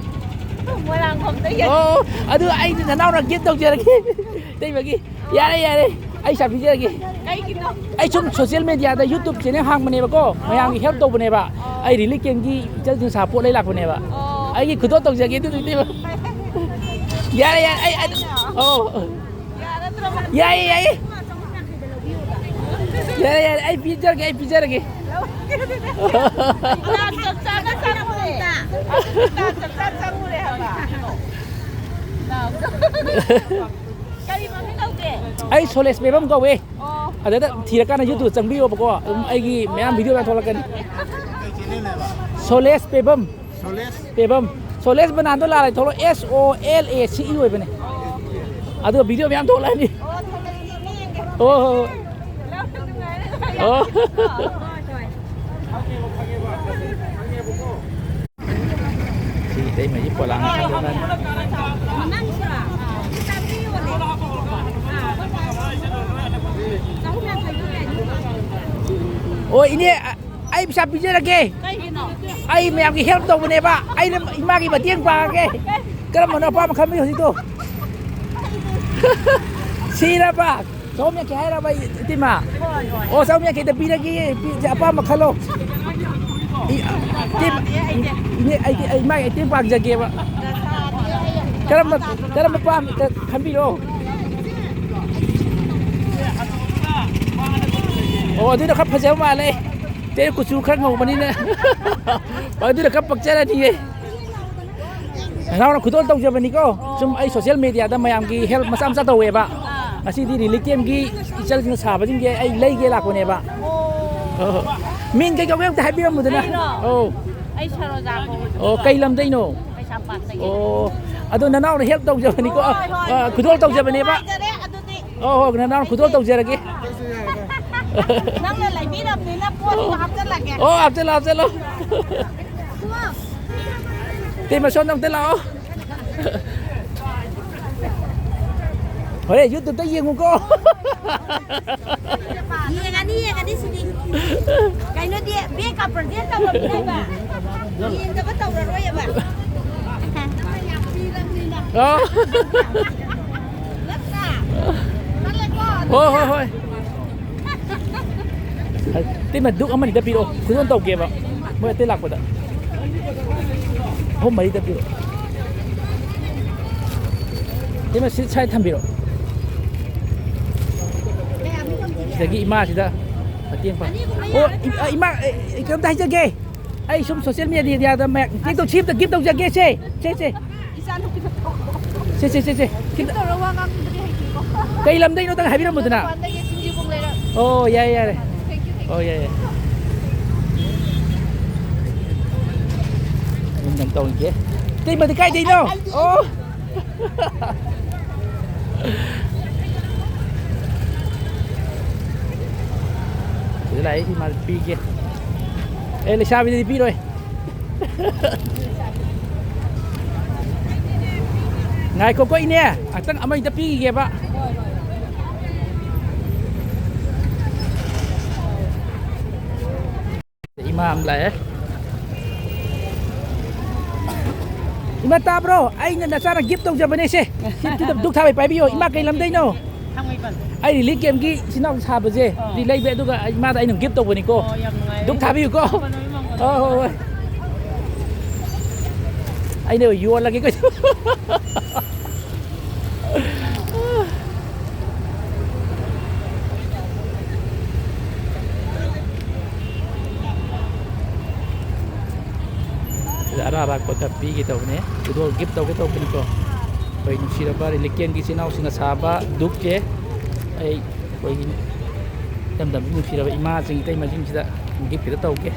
ꯃꯣꯏꯔꯥꯡꯈꯣꯝꯗꯒꯤ꯫ ꯑꯣ, ꯑꯗꯨ ꯑꯩꯗꯤ ꯅꯅꯥꯎꯅ gift ꯇꯧꯖꯔꯒꯦ꯫ ꯏꯇꯩꯃꯒꯤ꯫ ꯌꯥꯔꯦ, ꯌꯥꯔꯦ꯫ ꯑꯩ ꯄꯩꯁꯥ ꯄꯤꯖꯔꯒꯦ꯫ ꯀꯩꯒꯤꯅꯣ? ꯑꯩ ꯁꯨꯝ social mediaꯗ YouTube channel ꯍꯥꯡꯕꯅꯦꯕꯀꯣ꯫ ꯃꯌꯥꯝꯒꯤ help ꯇꯧꯕꯅꯦꯕ꯫ ꯑꯣ꯫ ꯑꯩ relief campꯀꯤ ꯏꯆꯜꯁꯤꯡ ꯁꯥ ꯄꯣꯠ ꯂꯩ ꯂꯥꯛꯄꯅꯦꯕ꯫ ꯑꯣ꯫ ꯑꯩꯒꯤ ꯈꯨꯗꯣꯜ ꯇꯧꯖꯒꯦ ꯑꯗꯨꯗꯨꯗꯤ꯫ ꯌꯥꯔꯦ, ꯌꯥꯔꯦ, ꯑꯩ, ꯑꯩ, ꯑꯣ꯫ ꯌꯥꯔꯦ, ꯌꯥꯏꯌꯦ, ꯌꯥꯏꯌꯦ꯫ ꯌꯥꯔꯦ, ꯌꯥꯔꯦ, ꯑꯩ ꯄꯤꯖꯔꯒꯦ, ꯑꯩ ꯄꯤꯖꯔꯒꯦ꯫ ꯇꯥꯟ ꯆꯞ ꯆꯥꯅ ꯆꯪꯉꯨꯔꯦ꯫ ꯇꯥꯟ ꯆꯞ ꯆꯥꯅ ꯆꯪꯉꯨꯔꯦ ꯍꯥꯏꯕ꯫ ꯀꯔꯤ ꯃꯃꯤꯡ ꯀꯧꯒꯦ? ꯑꯩ ꯁꯣꯂꯦꯁ ꯄꯦꯕꯝ ꯀꯧꯋꯦ꯫ ꯑꯣ꯫ ꯑꯗꯨꯗ ꯊꯤꯔꯀꯥꯟꯗ YouTubeꯇ ꯆꯪꯕꯤꯌꯣꯕꯀꯣ꯫ ꯑꯗꯨꯝ ꯑꯩꯒꯤ ꯃꯌꯥꯝ video ꯃꯌꯥꯝ ꯊꯣꯛꯂꯛꯀꯅꯤ꯫ ꯁꯣꯂꯦꯁ ꯄꯦꯕꯝ꯫ ꯁꯣꯂꯦꯁ? ꯄꯦꯕꯝ꯫ ꯁꯣꯂꯦꯁ ꯕꯅꯥꯟꯗꯣ ꯂꯥꯜꯂꯦ, ꯊꯣꯛꯂꯛꯑꯣ꯫ ꯑꯦꯁ ꯑꯣ ꯑꯦꯜ ꯑꯦ ꯁꯤ ꯏ ꯑꯣꯏꯕꯅꯦ꯫ ꯑꯗꯨꯒ ꯚꯤꯗꯤꯑꯣ ꯃꯌꯥꯝ ꯊꯣꯛꯂꯛꯑꯅꯤ꯫ ꯍꯣꯏ, ꯍꯣꯏ, ꯍꯣꯏ꯫ ꯑꯣ꯫ ꯁꯤ ꯏꯇꯩꯃꯒꯤ ꯄꯣꯂꯥꯡ ꯊꯥꯗꯣꯛꯑꯅꯤ꯫ ꯑꯣ, ꯏꯅꯦ, ꯑ-, ꯑꯩ ꯄꯩꯁꯥ ꯄꯤꯖꯔꯒꯦ꯫ ꯀꯩꯒꯤꯅꯣ? ꯑꯩ ꯃꯌꯥꯝꯒꯤ ꯍꯦꯜꯞ ꯇꯧꯕꯅꯦꯕ꯫ ꯑꯩꯅ ꯏꯃꯥꯒꯤ ꯃꯇꯦꯡ ꯄꯥꯡꯉꯒꯦ꯫ ꯀꯔꯝꯕꯅꯣ ꯑꯄꯥꯝꯕ ꯈꯟꯕꯤꯌꯨ ꯍꯧꯖꯤꯛꯇꯣ? ꯁꯤꯔꯕ? ꯆꯍꯨꯝ ꯌꯥꯡꯈꯩ ꯍꯥꯏꯔꯕ, ꯏꯇꯩꯃ? ꯍꯣꯏ, ꯍꯣꯏ꯫ ꯑꯣ, ꯆꯍꯨꯝ ꯌꯥꯡꯈꯩꯗ ꯄꯤꯔꯒꯦ꯫ ꯄꯤ-, ꯑꯄꯥꯝꯕ ꯈꯜꯂꯣ꯫ ꯏ-, ꯏꯇꯩꯃ, ꯏꯅꯦ, ꯑꯩꯗꯤ, ꯑꯩ ꯃꯥꯒꯤ ꯑꯥꯏꯇꯦꯝ ꯄꯥꯡꯖꯒꯦꯕ꯫ ꯀꯔꯝꯕ, ꯀꯔꯝꯕ ꯄꯥꯝꯃꯤ? ꯈꯟꯕꯤꯔꯣ꯫ ꯑꯣ, ꯑꯗꯨꯅ ꯈꯔ ꯐꯖꯕ ꯃꯥꯜꯂꯦ꯫ ꯏꯇꯩ ꯀꯨꯆꯨ ꯈꯔ ꯉꯧꯕꯅꯤꯅ꯫ ꯑꯗꯨꯅ ꯈꯔ ꯄꯛꯆꯔꯅꯤꯌꯦ꯫ ꯅꯅꯥꯎꯅ ꯈꯨꯗꯣꯜ ꯇꯧꯖꯕꯅꯤꯀꯣ꯫ ꯁꯨꯝ ꯑꯩ ꯁꯣꯁꯤꯌꯦꯜ ꯃꯦꯗꯤꯌꯥꯗ ꯃꯌꯥꯝꯒꯤ ꯍꯦꯜꯞ ꯃꯆꯥ ꯃꯆꯥ ꯇꯧꯋꯦꯕ꯫ ꯑꯥ꯫ ꯉꯁꯤꯗꯤ ꯔꯤꯂꯤꯐ ꯀꯦꯝꯒꯤ ꯏꯆꯜꯁꯤꯡꯅ ꯁꯥꯕꯁꯤꯡꯁꯦ ꯑꯩ ꯂꯩꯒꯦ ꯂꯥꯛꯄꯅꯦꯕ꯫ ꯑꯣ꯫ ꯑꯣ꯫ ꯃꯤꯡ ꯀꯩ ꯀꯧꯒꯦ ꯑꯝꯇ ꯍꯥꯏꯕꯤꯔꯝꯃꯨꯗꯅ꯫ ꯑꯩꯔꯣ? ꯑꯧ꯫ ꯑꯩ ꯁꯔꯣꯖꯥ ꯀꯧꯋꯦ꯫ ꯑꯣ, ꯀꯩ ꯂꯝꯗꯩꯅꯣ? ꯀꯩꯁꯥꯝꯄꯥꯠꯇꯒꯤ꯫ ꯑꯣ꯫ ꯑꯗꯣ ꯅꯅꯥꯎꯅ ꯍꯦꯜꯞ ꯇꯧꯖꯕꯅꯤꯀꯣ꯫ ꯍꯣꯏ, ꯍꯣꯏ, ꯑ, ꯍꯣꯏ꯫ ꯈꯨꯗꯣꯜ ꯇꯧꯖꯕꯅꯦꯕ꯫ ꯅꯨꯡꯉꯥꯏꯖꯔꯦ ꯑꯗꯨꯗꯤ꯫ ꯑꯣ, ꯍꯣꯏ, ꯅꯅꯥꯎꯅ ꯈꯨꯗꯣꯜ ꯇꯧꯖꯔꯒꯦ꯫ ꯅꯪꯅ ꯂꯩꯕꯤꯔꯕꯅꯤꯅ ꯄꯣꯠꯇꯣ ꯍꯥꯞꯆꯜꯂꯒꯦ꯫ ꯑꯣ, ꯍꯥꯞꯆꯜꯂꯣ, ꯍꯥꯞꯆꯜꯂꯣ꯫ ꯏꯇꯩꯃ, ꯁꯣꯝꯗ ꯑꯝꯇ ꯂꯥꯛꯑꯣ꯫ ꯍꯣꯔꯦꯟ YouTube-ꯇ ꯌꯦꯡꯉꯨꯀꯣ꯫ ꯌꯦꯡꯉꯅꯤ, ꯌꯦꯡꯉꯅꯤ ꯁꯤꯗꯤ꯫ ꯀꯩꯅꯣꯗꯤ, ꯕꯦꯛ ꯀꯞꯄ꯭ꯔ ꯕꯦꯛ ꯀꯞꯄ꯭ꯔ ꯄꯤꯅꯕ? ꯌꯦꯡꯗꯕ ꯇꯧꯔꯔꯣꯏꯕ꯫ ꯑ꯫ ꯅꯠꯇ꯭ꯔꯥ? ꯆꯠꯂꯦꯀꯣ? ꯍꯣꯏ, ꯍꯣꯏ, ꯍꯣꯏ꯫ ꯇꯤꯃ ꯗꯨꯛ ꯑꯃ ꯑꯅꯤꯗ ꯄꯤꯔꯛꯑꯣ, ꯈꯨꯗꯣꯜ ꯇꯧꯒꯦꯕ꯫ ꯃꯣꯏ ꯑꯇꯩ ꯂꯥꯛꯄꯗ꯫ ꯑꯍꯨꯝ ꯃꯔꯤꯗ ꯄꯤꯔꯛꯑꯣ꯫ ꯇꯤꯃ ꯁꯤ ꯁꯥꯏ ꯊꯝꯕꯤꯔꯣ꯫ ꯁꯤꯗꯒꯤ ꯏꯃꯥꯁꯤꯗ ꯃꯇꯦꯡ ꯄꯥꯡ-, ꯑꯣ, ꯏ-, ꯑ, ꯏꯃꯥ, ꯑꯦ, ꯑꯦ, ꯀꯩꯅꯣꯝꯇ ꯍꯥꯏꯖꯒꯦ꯫ ꯑꯩ ꯁꯨꯝ ꯁꯣꯁꯤꯌꯦꯜ ꯃꯦꯗꯤꯌꯥꯗ ꯃꯌꯥꯝ ꯒꯤꯐ ꯇꯧ-, ꯁꯤ ꯑꯝꯇ ꯒꯤꯐ ꯇꯧꯖꯒꯦ, ꯁꯦ, ꯁꯦ, ꯁꯦ꯫ ꯏꯆꯥꯅꯨꯄꯤꯗ ꯇꯧ꯫ ꯁꯦ, ꯁꯦ, ꯁꯦ, ꯁꯦ꯫ ꯒꯤꯐ ꯇꯧꯔ ꯋꯥ ꯉꯥꯡꯕꯗꯤ ꯍꯩꯇꯦꯀꯣ꯫ ꯀꯩ ꯂꯝꯗꯩꯅꯣ ꯇꯪ ꯍꯥꯏꯕꯤꯔꯝꯃꯨꯗꯅ꯫ ꯃꯄꯥꯟꯗꯒꯤ ꯁꯤꯡꯖꯨꯕꯨꯡ ꯂꯩꯔꯛ꯫ ꯑꯣ, ꯌꯥꯏ, ꯌꯥꯏ꯫ Thank you, thank you꯫ ꯑꯣ, ꯌꯥꯏ, ꯌꯥꯏ꯫ ꯑꯗꯨꯝ ꯇꯧꯔꯤꯒꯦ꯫ ꯏꯇꯩꯃꯗꯤ ꯀꯥꯏꯗꯩꯅꯣ? ꯑꯣ꯫ ꯁꯤꯗ ꯂꯥꯛꯑꯦ, ꯏꯃꯥ ꯄꯤꯒꯦ꯫ ꯑꯦ, ꯂꯩꯁꯥꯕꯤꯗꯗꯤ ꯄꯤꯔꯣꯏ꯫ ꯉꯥꯏꯈꯣꯀꯣ, ꯏꯅꯦ, ꯉꯥꯛꯇꯪ ꯑꯃ ꯍꯦꯛꯇ ꯄꯤꯈꯤꯒꯦꯕ꯫ ꯏꯃꯥ ꯑꯃ ꯂꯥꯛꯑꯦ꯫ ꯏꯃꯥ, ꯇꯥꯕ꯭ꯔꯣ? ꯑꯩꯅ ꯅꯆꯥꯅ ꯒꯤꯐ ꯇꯧꯖꯕꯅꯦ ꯁꯦ꯫ ꯁꯤ ꯗꯨꯛ ꯊꯥꯕꯩ ꯄꯥꯏꯕꯤꯌꯣ꯫ ꯏꯃꯥ, ꯀꯩ ꯂꯝꯗꯩꯅꯣ? ꯊꯥꯡꯃꯩꯕꯟ꯫ ꯑꯩ ꯔꯤꯂꯤꯐ ꯀꯦꯝꯒꯤ ꯏꯆꯤꯟ ꯏꯅꯥꯎ ꯁꯥꯕꯁꯦ, ꯑꯣ꯫ ꯁꯤ ꯂꯩꯕ, ꯑꯗꯨꯒ ꯏꯃꯥꯗ ꯑꯩꯅ ꯒꯤꯐ ꯇꯧꯕꯅꯤꯀꯣ꯫ ꯑꯣ, ꯌꯥꯝ ꯅꯨꯡꯉꯥꯏꯔꯦ꯫ ꯗꯨꯛ ꯊꯥꯕꯤꯌꯨꯀꯣ꯫ ꯃꯥꯡꯒꯣꯟ, ꯃꯥꯡꯒꯣꯟ꯫ ꯍꯣꯏ, ꯍꯣꯏ, ꯍꯣꯏ꯫ ꯑꯩꯅ ꯌꯣꯜꯂꯒꯦ ꯀꯩꯁꯨ꯫ ꯁꯤꯗ ꯑꯔꯥꯛ ꯑꯔꯥꯛꯄ ꯈꯔ ꯄꯤꯒꯦ ꯇꯧꯕꯅꯦ꯫ ꯈꯨꯗꯣꯜ ꯒꯤꯐ ꯇꯧꯒꯦ ꯇꯧꯕꯅꯤꯀꯣ꯫ ꯑꯩꯈꯣꯏ ꯅꯨꯡꯁꯤꯔꯕ ꯔꯤꯂꯤꯐ ꯀꯦꯝꯒꯤ ꯏꯆꯤꯟ ꯏꯅꯥꯎꯁꯤꯡꯅ ꯁꯥꯕ ꯙꯨꯞꯁꯦ ꯑꯩ ꯑꯩꯈꯣꯏꯒꯤ ꯏꯔꯝꯗꯝꯒꯤ ꯅꯨꯡꯁꯤꯔꯕ ꯏꯃꯥꯁꯤꯡ, ꯏꯇꯩꯃꯁꯤꯡꯁꯤꯗ ꯒꯤꯐ ꯈꯤꯇ ꯇꯧꯒꯦ꯫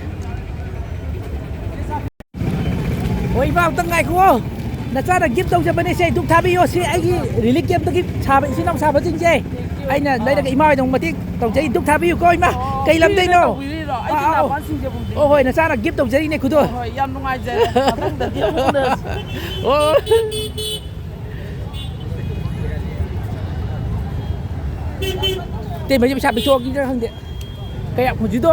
ꯍꯣꯏ, ꯏꯃꯥ, ꯑꯝꯇꯪ ꯉꯥꯏꯈꯨꯑꯣ꯫ ꯅꯆꯥꯅ ꯒꯤꯐ ꯇꯧꯖꯕꯅꯦ ꯁꯦ, ꯙꯨꯞ ꯊꯥꯕꯤꯌꯣ꯫ ꯁꯤ ꯑꯩꯒꯤ ꯔꯤꯂꯤꯐ ꯀꯦꯝꯞꯇꯒꯤ ꯁꯥꯕ ꯏꯆꯤꯟ ꯏꯅꯥꯎ ꯁꯥꯕꯁꯤꯡꯁꯦ꯫ ꯑꯩꯅ ꯑꯥ꯫ ꯂꯩꯔꯒ ꯏꯃꯥ ꯍꯣꯏꯗ ꯑꯃꯨꯛ ꯃꯇꯦꯡ ꯇꯧꯖꯩ꯫ ꯙꯨꯞ ꯊꯥꯕꯤꯌꯨꯀꯣ, ꯏꯃꯥ꯫ ꯑꯣ, ꯀꯩ ꯐ꯭ꯔꯤꯗ ꯂꯝꯗꯩꯅꯣ? ꯇꯧꯕꯤꯔꯤꯔꯣ? ꯑꯩꯗꯤ ꯑꯥ, ꯑꯥ, ꯑꯥ꯫ ꯅꯥꯄꯥꯟ ꯁꯤꯡꯖꯃꯨꯡꯗꯩꯅꯦ꯫ ꯑꯣ, ꯍꯣꯏ, ꯅꯆꯥꯅ ꯒꯤꯐ ꯇꯧꯖꯔꯤꯅꯦ, ꯈꯨꯗꯣ꯫ ꯍꯣꯏ, ꯍꯣꯏ, ꯌꯥꯝ ꯅꯨꯡꯉꯥꯏꯖꯔꯦ꯫ ꯃꯊꯪꯗꯗꯤ ꯑꯃꯨꯛ ꯎꯅꯁꯤ꯫ ꯑꯣ꯫ ꯏꯇꯩꯃꯁꯦ ꯄꯩꯁꯥ ꯄꯤꯊꯣꯛꯑꯒꯦ ꯈꯪꯗꯦ꯫ ꯀꯌꯥ ꯍꯧꯖꯤꯛꯇꯣ?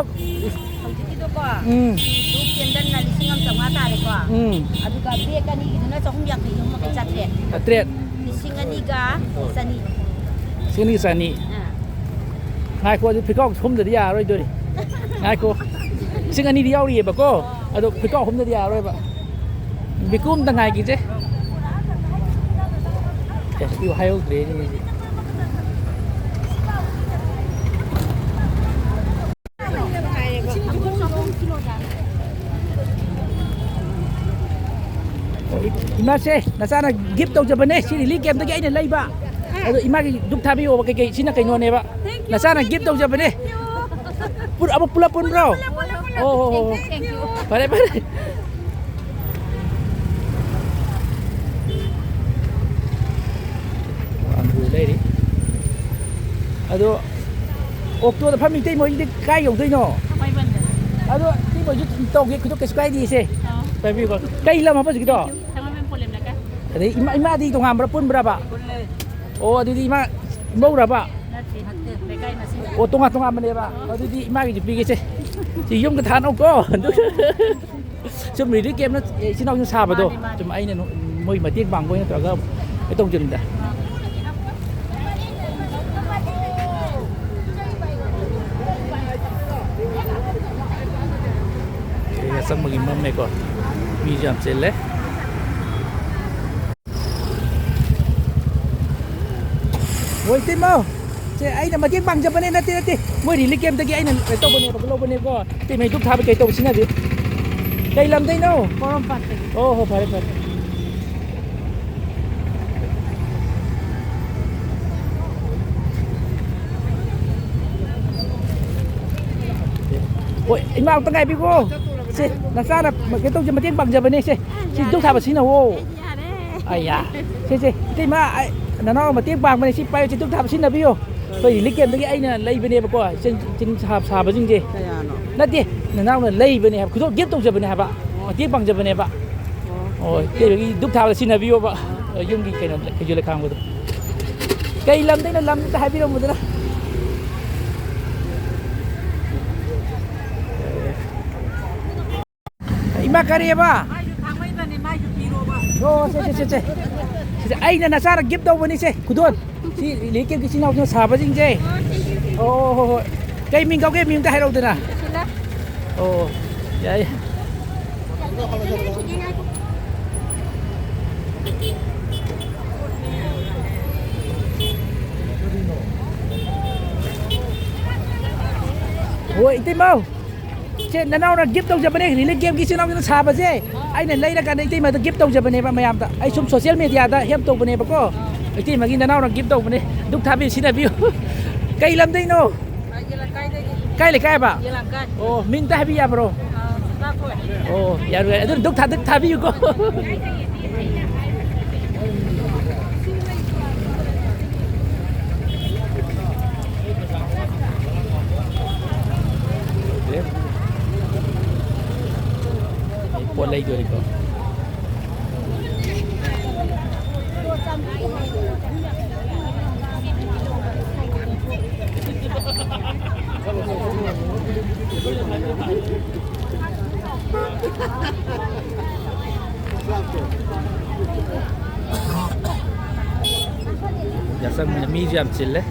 ꯍꯧꯖꯤꯛꯀꯤꯗꯣꯀꯣ, ꯎꯝ꯫ ꯙꯨꯞ ꯀꯦꯟꯗꯜꯅ ꯂꯤꯁꯤꯡ ꯑꯃ ꯆꯥꯝꯃꯉꯥ ꯇꯥꯔꯦꯀꯣ꯫ ꯎꯝ꯫ ꯑꯗꯨꯒ ꯕꯦꯛ ꯑꯅꯤꯒꯤꯗꯨꯅ ꯆꯍꯨꯝ ꯌꯥꯡꯈꯩ, ꯆꯍꯨꯝ ꯌꯥꯡꯈꯩ, ꯆꯥꯇ꯭ꯔꯦꯠ꯫ ꯆꯥꯇ꯭ꯔꯦꯠ꯫ ꯂꯤꯁꯤꯡ ꯑꯅꯤꯒ ꯆꯅꯤ꯫ ꯂꯤꯁꯤꯡ ꯑꯅꯤꯒ ꯆꯅꯤ꯫ ꯑꯥ꯫ ꯉꯥꯏꯈꯣ, ꯑꯗꯨ ꯐꯤꯀꯥꯎ ꯁꯣꯝꯗꯗꯤ ꯌꯥꯔꯔꯣꯏꯗꯣꯔꯤ꯫ ꯉꯥꯏꯈꯣ꯫ ꯂꯤꯁꯤꯡ ꯑꯅꯤꯗꯤ ꯌꯥꯎꯔꯤꯑꯕꯀꯣ꯫ ꯑꯗꯣ ꯐꯤꯀꯥꯎ ꯍꯨꯝꯗꯗꯤ ꯌꯥꯔꯔꯣꯏꯕ꯫ ꯕꯤꯀꯨ ꯑꯝꯇ ꯉꯥꯏꯈꯤꯁꯦ꯫ ꯑꯦ, ꯁꯤꯕꯨ ꯍꯥꯏꯍꯧꯗ꯭ꯔꯦꯅꯦ ꯑꯩꯁꯦ꯫ ꯏꯃꯥꯁꯦ, ꯅꯆꯥꯅ ꯒꯤꯐ ꯇꯧꯖꯕꯅꯦ, ꯁꯤ ꯔꯤꯂꯤꯐ ꯀꯦꯝꯞꯇꯒꯤ ꯑꯩꯅ ꯂꯩꯕ꯫ ꯑꯗꯣ ꯏꯃꯥꯒꯤ ꯙꯨꯞ ꯊꯥꯕꯤꯌꯣꯕ, ꯀꯩꯀꯩ, ꯁꯤꯅ ꯀꯩꯅꯣꯅꯦꯕ꯫ ꯅꯆꯥꯅ ꯒꯤꯐ ꯇꯧꯖꯕꯅꯦ꯫ ꯄꯨꯔ-, ꯑꯃꯨꯛ ꯄꯨꯂꯞ ꯄꯨꯟꯕ꯭ꯔꯣ? ꯄꯨꯂꯞ, ꯄꯨꯂꯞ, ꯄꯨꯂꯞ꯫ ꯑꯣ, ꯍꯣ, ꯍꯣ, ꯍꯣ꯫ Thank you, thank you꯫ ꯐꯔꯦ, ꯐꯔꯦ꯫ ꯑꯗꯣ ꯑꯣꯛꯇꯣꯗ ꯐꯝꯃꯤ ꯏꯇꯩꯃ ꯍꯣꯏꯒꯤꯗꯤ ꯀꯥꯏ ꯌꯧꯗꯣꯏꯅꯣ? ꯊꯥꯡꯃꯩꯕꯟꯗ꯫ ꯑꯗꯣ ꯏꯇꯩꯃ ꯍꯣꯏꯁꯨ ꯇꯧꯒꯦ, ꯈꯨꯗꯣꯛ ꯀꯩꯁꯨ ꯀꯥꯏꯗꯦ ꯏꯆꯦ꯫ ꯑꯥ꯫ ꯄꯥꯏꯕꯤꯌꯨꯀꯣ꯫ ꯀꯩ ꯂꯝ ꯍꯥꯏꯕ ꯍꯧꯖꯤꯛꯀꯤꯗꯣ? ꯊꯥꯡꯃꯩꯕꯟ ꯄꯣꯂꯦꯝ ꯂꯩꯀꯥꯏ꯫ ꯑꯗꯩ ꯏꯃꯥ, ꯏꯃꯥꯗꯤ ꯇꯣꯉꯥꯟꯕ꯭ꯔꯥ, ꯄꯨꯟꯕ꯭ꯔꯕ? ꯄꯨꯜꯂꯦ꯫ ꯑꯣ, ꯑꯗꯨꯗꯤ ꯏꯃꯥ ꯏꯃꯧꯔꯕ? ꯅꯠꯇꯦ, ꯅꯠꯇꯦ, ꯂꯩꯀꯥꯏ ꯃꯁꯤꯡ꯫ ꯑꯣ, ꯇꯣꯉꯥꯟ ꯇꯣꯉꯥꯟꯕꯅꯦꯕ꯫ ꯑꯥ꯫ ꯑꯗꯨꯗꯤ ꯏꯃꯥꯒꯤꯁꯨ ꯄꯤꯒꯦꯁꯦ꯫ ꯁꯤ ꯌꯨꯝꯗ ꯊꯥꯅꯧꯀꯣ꯫ ꯁꯨꯝ ꯔꯤꯂꯤꯐ ꯀꯦꯝꯅ ꯏꯆꯤꯟ ꯏꯅꯥꯎꯁꯤꯡ ꯁꯥꯕꯗꯣ꯫ ꯃꯥꯅꯤ, ꯃꯥꯅꯤ꯫ ꯁꯨꯝ ꯑꯩꯅ ꯅꯣ-, ꯃꯣꯏ ꯃꯇꯦꯡ ꯄꯥꯡꯕ ꯑꯣꯏꯅ ꯇꯧꯔꯒ ꯀꯩꯅꯣ ꯇꯧꯖꯕꯅꯤꯗ꯫ ꯑꯩ ꯑꯆꯪꯕꯒꯤ ꯃꯝꯃꯦꯀꯣ꯫ ꯃꯤꯁꯨ ꯌꯥꯝ ꯆꯤꯜꯂꯦ꯫ ꯍꯣꯏ, ꯏꯇꯩꯃ꯫ ꯁꯦ, ꯑꯩꯅ ꯃꯇꯦꯡ ꯄꯥꯡꯖꯕꯅꯦ, ꯅꯠꯇꯦ, ꯅꯠꯇꯦ꯫ ꯃꯣꯏ ꯔꯤꯂꯤꯐ ꯀꯦꯝꯞꯇꯒꯤ ꯑꯩꯅ ꯀꯩꯅꯣ ꯇꯧꯕꯅꯦꯕ, ꯂꯧꯕꯅꯦꯀꯣ꯫ ꯏꯇꯩꯃ ꯙꯨꯞ ꯊꯥꯕ ꯀꯩ ꯇꯧꯕ ꯁꯤꯖꯤꯟꯅꯕꯤꯌꯨ꯫ ꯀꯩ ꯂꯝꯗꯩꯅꯣ? ꯄꯣꯔꯣꯝꯄꯥꯠꯇꯒꯤ꯫ ꯑꯣ ꯍꯣ, ꯐꯔꯦ, ꯐꯔꯦ꯫ ꯍꯣꯏ, ꯏꯃꯥ ꯑꯝꯇ ꯉꯥꯏꯕꯤꯈꯣ꯫ ꯁꯦ, ꯅꯆꯥꯅ ꯀꯩꯅꯣ ꯇꯧꯖ-, ꯃꯇꯦꯡ ꯄꯥꯡꯖꯕꯅꯦ, ꯁꯦ꯫ ꯁꯤ ꯙꯨꯞ ꯊꯥꯕ ꯁꯤꯖꯤꯟꯅꯧꯋꯣ꯫ ꯌꯥꯔꯦ꯫ ꯑꯌꯥ꯫ ꯁꯦ, ꯁꯦ, ꯏꯇꯩꯃ, ꯑꯩ, ꯅꯅꯥꯎ ꯃꯇꯦꯡ ꯄꯥꯡꯕꯅꯦ, ꯁꯤ ꯄꯥꯏꯌꯨ, ꯁꯤ ꯙꯨꯞ ꯊꯥꯕ ꯁꯤꯖꯤꯟꯅꯕꯤꯌꯨ꯫ ꯑꯩꯈꯣꯏ ꯔꯤꯂꯤꯐ ꯀꯦꯝꯞꯇꯒꯤ ꯑꯩꯅ ꯂꯩꯕꯅꯦꯕꯀꯣ, ꯆꯤꯟ, ꯆꯤꯟ ꯁꯥ-, ꯁꯥꯕꯁꯤꯡꯁꯦ꯫ ꯀꯌꯥꯅꯣ? ꯅꯠꯇꯦ, ꯅꯅꯥꯎꯅ ꯂꯩꯕꯅꯦ ꯍꯥꯏꯕ, ꯈꯨꯗꯣꯜ ꯒꯤꯐ ꯇꯧꯖꯕꯅꯦ ꯍꯥꯏꯕ, ꯃꯇꯦꯡ ꯄꯥꯡꯖꯕꯅꯦꯕ꯫ ꯑꯣ꯫ ꯑꯣ, ꯏꯇꯩꯒꯤ ꯙꯨꯞ ꯊꯥꯕꯗ ꯁꯤꯖꯤꯟꯅꯕꯤꯌꯣꯕ꯫ ꯌꯨꯝꯒꯤ ꯀꯩꯅꯣ, ꯈꯩꯖꯨ ꯂꯩꯈꯥꯝꯒꯗꯣ꯫ ꯀꯩ ꯂꯝꯗꯩꯅꯣ, ꯂꯝ ꯑꯝꯇ ꯍꯥꯏꯕꯤꯔꯝꯃꯨꯗꯅ꯫ ꯏꯃꯥ, ꯀꯔꯤꯑꯕ? ꯃꯥꯏꯁꯨ ꯊꯥꯡꯃꯩꯕꯟꯅꯤ, ꯃꯥꯏꯁꯨ ꯄꯤꯔꯣꯕ꯫ ꯑꯣ, ꯁꯦ, ꯁꯦ, ꯁꯦ, ꯁꯦ꯫ ꯁꯤꯁꯦ ꯑꯩꯅ ꯅꯆꯥꯅ ꯒꯤꯐ ꯇꯧꯕꯅꯤꯁꯦ, ꯈꯨꯗꯣꯜ꯫ ꯁꯤ ꯔꯤꯂꯤꯐ ꯀꯦꯝꯞꯀꯤ ꯏꯆꯤꯟ ꯏꯅꯥꯎꯁꯤꯡꯅ ꯁꯥꯕꯁꯤꯡꯁꯦ꯫ ꯑꯣ, ꯁꯦ, ꯁꯦ, ꯁꯦ꯫ ꯑꯣ, ꯍꯣ, ꯍꯣꯏ꯫ ꯀꯩ ꯃꯤꯡ ꯀꯧꯒꯦ? ꯃꯤꯡ ꯑꯝꯇ ꯍꯥꯏꯔꯛꯎꯗꯅ꯫ ꯁꯨꯁꯤꯂꯥ꯫ ꯑꯣ, ꯌꯥꯏ, ꯌꯥꯏ꯫ ꯍꯣꯏ, ꯏꯇꯩꯃꯧ꯫ ꯁꯦ, ꯅꯅꯥꯎꯅ ꯒꯤꯐ ꯇꯧꯖꯕꯅꯦ, ꯔꯤꯂꯤꯐ ꯀꯦꯝꯞꯀꯤ ꯏꯆꯤꯟ ꯏꯅꯥꯎꯁꯤꯡꯅ ꯁꯥꯕꯁꯦ꯫ ꯑꯩꯅ ꯂꯩꯔꯀꯥꯟꯗ ꯏꯇꯩꯃꯗ ꯒꯤꯐ ꯇꯧꯖꯕꯅꯦꯕ ꯃꯌꯥꯝꯗ꯫ ꯑꯩ ꯁꯨꯝ ꯁꯣꯁꯤꯌꯦꯜ ꯃꯦꯗꯤꯌꯥꯗ ꯍꯦꯜꯞ ꯇꯧꯕꯅꯦꯕꯀꯣ꯫ ꯏꯇꯩꯃꯒꯤ ꯅꯅꯥꯎꯅ ꯒꯤꯐ ꯇꯧꯕꯅꯦ꯫ ꯙꯨꯞ ꯊꯥꯕꯤꯌꯨ, ꯁꯤꯖꯤꯟꯅꯕꯤꯌꯨ꯫ ꯀꯩ ꯂꯝꯗꯩꯅꯣ? ꯑꯩꯒꯤ ꯂꯩꯀꯥꯏꯗꯒꯤ꯫ ꯀꯥꯏ ꯂꯩꯀꯥꯏ ꯍꯥꯏꯕ? ꯌꯦꯂꯥꯡꯀꯥꯏ꯫ ꯑꯣ, ꯃꯤꯡ ꯑꯝꯇ ꯍꯥꯏꯕꯤ ꯌꯥꯕ꯭ꯔꯣ? ꯑꯥ, ꯁꯤꯇꯥꯊꯣꯏ꯫ ꯑꯣ, ꯌꯥꯔꯣꯏ, ꯌꯥꯔꯣꯏ꯫ ꯑꯗꯨꯝ ꯙꯨꯞ ꯊꯥ-, ꯊꯥꯕꯤꯌꯨꯀꯣ꯫ ꯂꯩꯗꯣꯔꯤꯀꯣ꯫ ꯌꯥꯁꯪꯅꯤꯅ ꯃꯤꯁꯨ ꯌꯥꯝ ꯆꯤꯜꯂꯦ꯫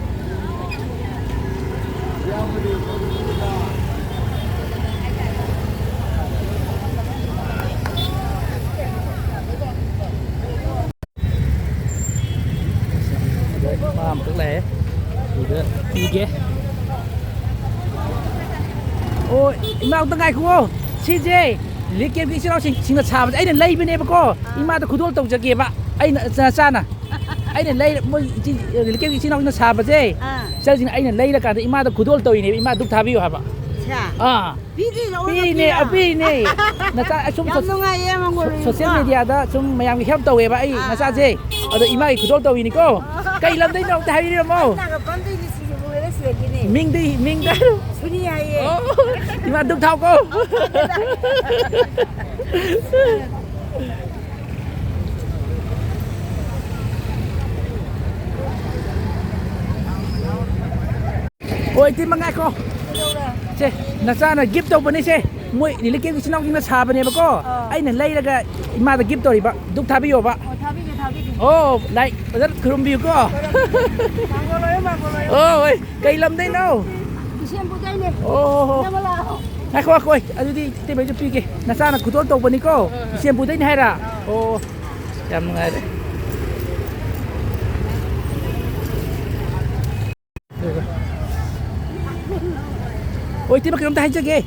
ꯃꯥ ꯑꯃꯈꯛ ꯂꯥꯛꯑꯦ꯫ ꯑꯗꯨꯗ ꯄꯤꯒꯦ꯫ ꯑꯣ, ꯏꯃꯥ, ꯑꯝꯇ ꯉꯥꯏꯈꯨꯑꯣ꯫ ꯁꯤꯁꯦ ꯔꯤꯂꯤꯐ ꯀꯦꯝꯞꯀꯤ ꯏꯆꯤꯜ ꯏꯅꯥꯎꯁꯤꯡ, ꯁꯤꯡꯅ ꯁꯥꯕꯁꯦ ꯑꯩꯅ ꯂꯩꯕꯅꯦꯕꯀꯣ꯫ ꯑꯥ꯫ ꯏꯃꯥꯗ ꯈꯨꯗꯣꯜ ꯇꯧꯖꯒꯦꯕ꯫ ꯑꯩꯅ, ꯆ-, ꯆꯥꯅ꯫ ꯑꯩꯅ ꯂꯩꯔ-, ꯃꯣꯏ ꯏꯆꯤꯟ-, ꯔꯤꯂꯤꯐ ꯀꯦꯝꯞꯀꯤ ꯏꯆꯤꯜ ꯏꯅꯥꯎꯁꯤꯡꯅ ꯁꯥꯕꯁꯦ, ꯑꯥ꯫ ꯏꯆꯜꯁꯤꯡꯅ ꯑꯩꯅ ꯂꯩꯔꯀꯥꯟꯗ ꯏꯃꯥꯗ ꯈꯨꯗꯣꯜ ꯇꯧꯔꯤꯅꯦꯕ, "ꯏꯃꯥ, ꯙꯨꯞ ꯊꯥꯕꯤꯌꯨ" ꯍꯥꯏꯕ꯫ ꯁꯦ꯫ ꯑꯥ꯫ ꯄꯤꯔꯤꯔꯣ? ꯄꯤꯔꯤꯅꯦ, ꯄꯤꯔꯤꯔꯣ? ꯑ, ꯄꯤꯔꯤꯅꯦ꯫ ꯅꯆꯥ, ꯑꯁꯨꯝ ꯌꯥꯝ ꯁꯣ-, ꯅꯨꯡꯉꯥꯏꯌꯦ, ꯃꯪꯒꯣꯜ ꯁꯣ-, ꯁꯣꯁꯦꯜ ꯑꯣꯏꯕꯤꯀꯣ꯫ ꯃꯦꯗꯤꯌꯥꯗ ꯁꯨꯝ ꯃꯌꯥꯝꯒꯤ ꯍꯦꯜꯞ ꯇꯧꯋꯦꯕ ꯑꯩ ꯑꯥ꯫ ꯅꯆꯥꯁꯦ꯫ ꯑꯗꯣ ꯏꯃꯥꯒꯤ ꯈꯨꯗꯣꯜ ꯇꯧꯔꯤꯅꯤꯀꯣ꯫ ꯑꯣ꯫ ꯀꯩ ꯂꯝꯗꯩꯅꯣ ꯑꯝꯇ ꯍꯥꯏꯕꯤꯔꯝꯃꯣ꯫ ꯑꯩ ꯅꯥꯒꯥꯄꯥꯟꯗꯩꯅꯦ, ꯁꯤꯡꯖꯃꯩꯗ ꯁꯤꯗꯒꯤꯅꯦ꯫ ꯃꯤꯡꯗꯤ, ꯃꯤꯡꯗ ꯍꯥꯏꯔꯣ꯫ ꯁꯨꯅꯤ ꯍꯥꯏꯌꯦ꯫ ꯑꯣ, ꯏꯃꯥ ꯙꯨꯞ ꯊꯥꯎꯀꯣ꯫ ꯑꯣ, ꯊꯥꯎ, ꯊꯥꯎ꯫ ꯍꯣꯏ, ꯏꯇꯩꯃ, ꯉꯥꯏꯈꯣ꯫ ꯀꯩꯗꯧꯔꯦ? ꯁꯦ, ꯅꯆꯥꯅ ꯒꯤꯐ ꯇꯧꯕꯅꯦ ꯁꯦ꯫ ꯃꯣꯏ ꯔꯤꯂꯤꯐ ꯀꯦꯝꯞ ꯏꯆꯤꯟ ꯏꯅꯥꯎꯁꯤꯡꯅ ꯁꯥꯕꯅꯦꯕꯀꯣ꯫ ꯑꯥ꯫ ꯑꯩꯅ ꯂꯩꯔꯒ ꯏꯃꯥꯗ ꯒꯤꯐ ꯇꯧꯔꯤꯕ꯫ ꯙꯨꯞ ꯊꯥꯕꯤꯌꯣꯕ꯫ ꯑꯣ, ꯊꯥꯕꯤꯒꯦ, ꯊꯥꯕꯤꯒꯦ꯫ ꯑꯣ, ꯂꯥꯏ ꯐꯖꯅ ꯈꯨꯔꯨꯝꯕꯤꯌꯨꯀꯣ꯫ ꯈꯨꯔꯨꯝꯕꯤꯒꯦ꯫ ꯃꯥꯡꯒꯣꯜ ꯑꯣꯏꯌꯣ, ꯃꯥꯡꯒꯣꯜ ꯑꯣꯏꯌꯣ꯫ ꯑꯣ, ꯍꯣꯏ꯫ ꯀꯩ ꯂꯝꯗꯩꯅꯣ? ꯕꯤꯁꯦꯝꯄꯨꯔꯗꯩꯅꯦ꯫ ꯑꯣ, ꯍꯣ, ꯍꯣ꯫ ꯏꯅꯝꯃ ꯂꯥꯛꯑꯣ꯫ ꯉꯥꯏꯈꯣ, ꯉꯥꯏꯈꯣ, ꯍꯣꯏ꯫ ꯑꯗꯨꯗꯤ ꯏꯇꯩꯃꯩꯁꯨ ꯄꯤꯒꯦ꯫ ꯅꯆꯥꯅ ꯈꯨꯗꯣꯜ ꯇꯧꯕꯅꯤꯀꯣ꯫ ꯍꯣꯏ, ꯍꯣꯏ꯫ ꯕꯤꯁꯦꯝꯄꯨꯔꯗꯩꯅꯦ ꯍꯥꯏꯔ? ꯑꯥ꯫ ꯑꯣ, ꯌꯥꯝ ꯅꯨꯡꯉꯥꯏꯔꯦ꯫ ꯍꯣꯏ, ꯏꯇꯩꯃ, ꯀꯩꯅꯣꯝꯇ ꯍꯥꯏꯖꯒꯦ꯫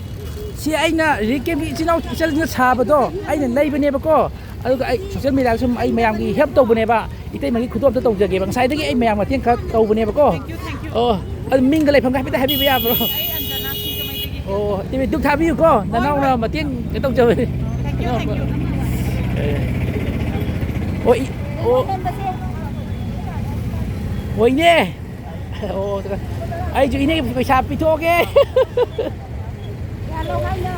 ꯁꯤ ꯑꯩꯅ ꯔꯤꯂꯤꯐ ꯀꯦꯝꯞꯀꯤ ꯏꯆꯤꯟ ꯏꯅꯥꯎ ꯏꯆꯜꯁꯤꯡꯅ ꯁꯥꯕꯗꯣ ꯑꯩꯅ ꯂꯩꯕꯅꯦꯕꯀꯣ꯫ ꯑꯗꯨꯒ ꯑꯩ ꯁꯣꯁꯦꯜ ꯃꯦꯗꯤꯌꯥꯗ ꯁꯨꯝ ꯑꯩ ꯃꯌꯥꯝꯒꯤ ꯍꯦꯜꯞ ꯇꯧꯕꯅꯦꯕ꯫ ꯏꯇꯩꯃꯒꯤ ꯈꯨꯗꯣꯜ ꯑꯝꯇ ꯇꯧꯖꯒꯦꯕ꯫ ꯉꯁꯥꯏꯗꯒꯤ ꯑꯩ ꯃꯌꯥꯝ ꯃꯇꯦꯡ ꯈꯔ ꯇꯧꯕꯅꯦꯕꯀꯣ꯫ Thank you, thank you. ꯑꯣ, ꯑꯗꯨ ꯃꯤꯡꯒ ꯂꯩꯐꯝꯒ ꯍꯥꯏꯐꯦꯠꯇ ꯍꯥꯏꯕꯤꯕ ꯌꯥꯕ꯭ꯔꯣ? ꯑꯩ ꯑꯟꯖꯅꯥ ꯁꯤꯡꯖꯃꯩꯗꯒꯤ꯫ ꯑꯣ, ꯏꯇꯩꯃ, ꯙꯨꯞ ꯊꯥꯕꯤꯌꯨꯀꯣ꯫ ꯍꯣꯏ, ꯅꯅꯥꯎꯅ ꯍꯣꯏ꯫ ꯃꯇꯦꯡ ꯀꯩꯅꯣ ꯇꯧꯖꯕꯅꯤ꯫ Thank you, thank you. ꯑꯦ꯫ ꯑꯣ, ꯏ-, ꯑꯣ꯫ ꯍꯣꯏꯅꯦ꯫ ꯑꯣ, ꯑꯩꯁꯨ ꯏꯅꯦꯒꯤ ꯄꯩꯁꯥ ꯄꯤꯊꯣꯛꯑꯒꯦ꯫ ꯀꯌꯥ ꯂꯧ ꯍꯥꯏꯅꯣ?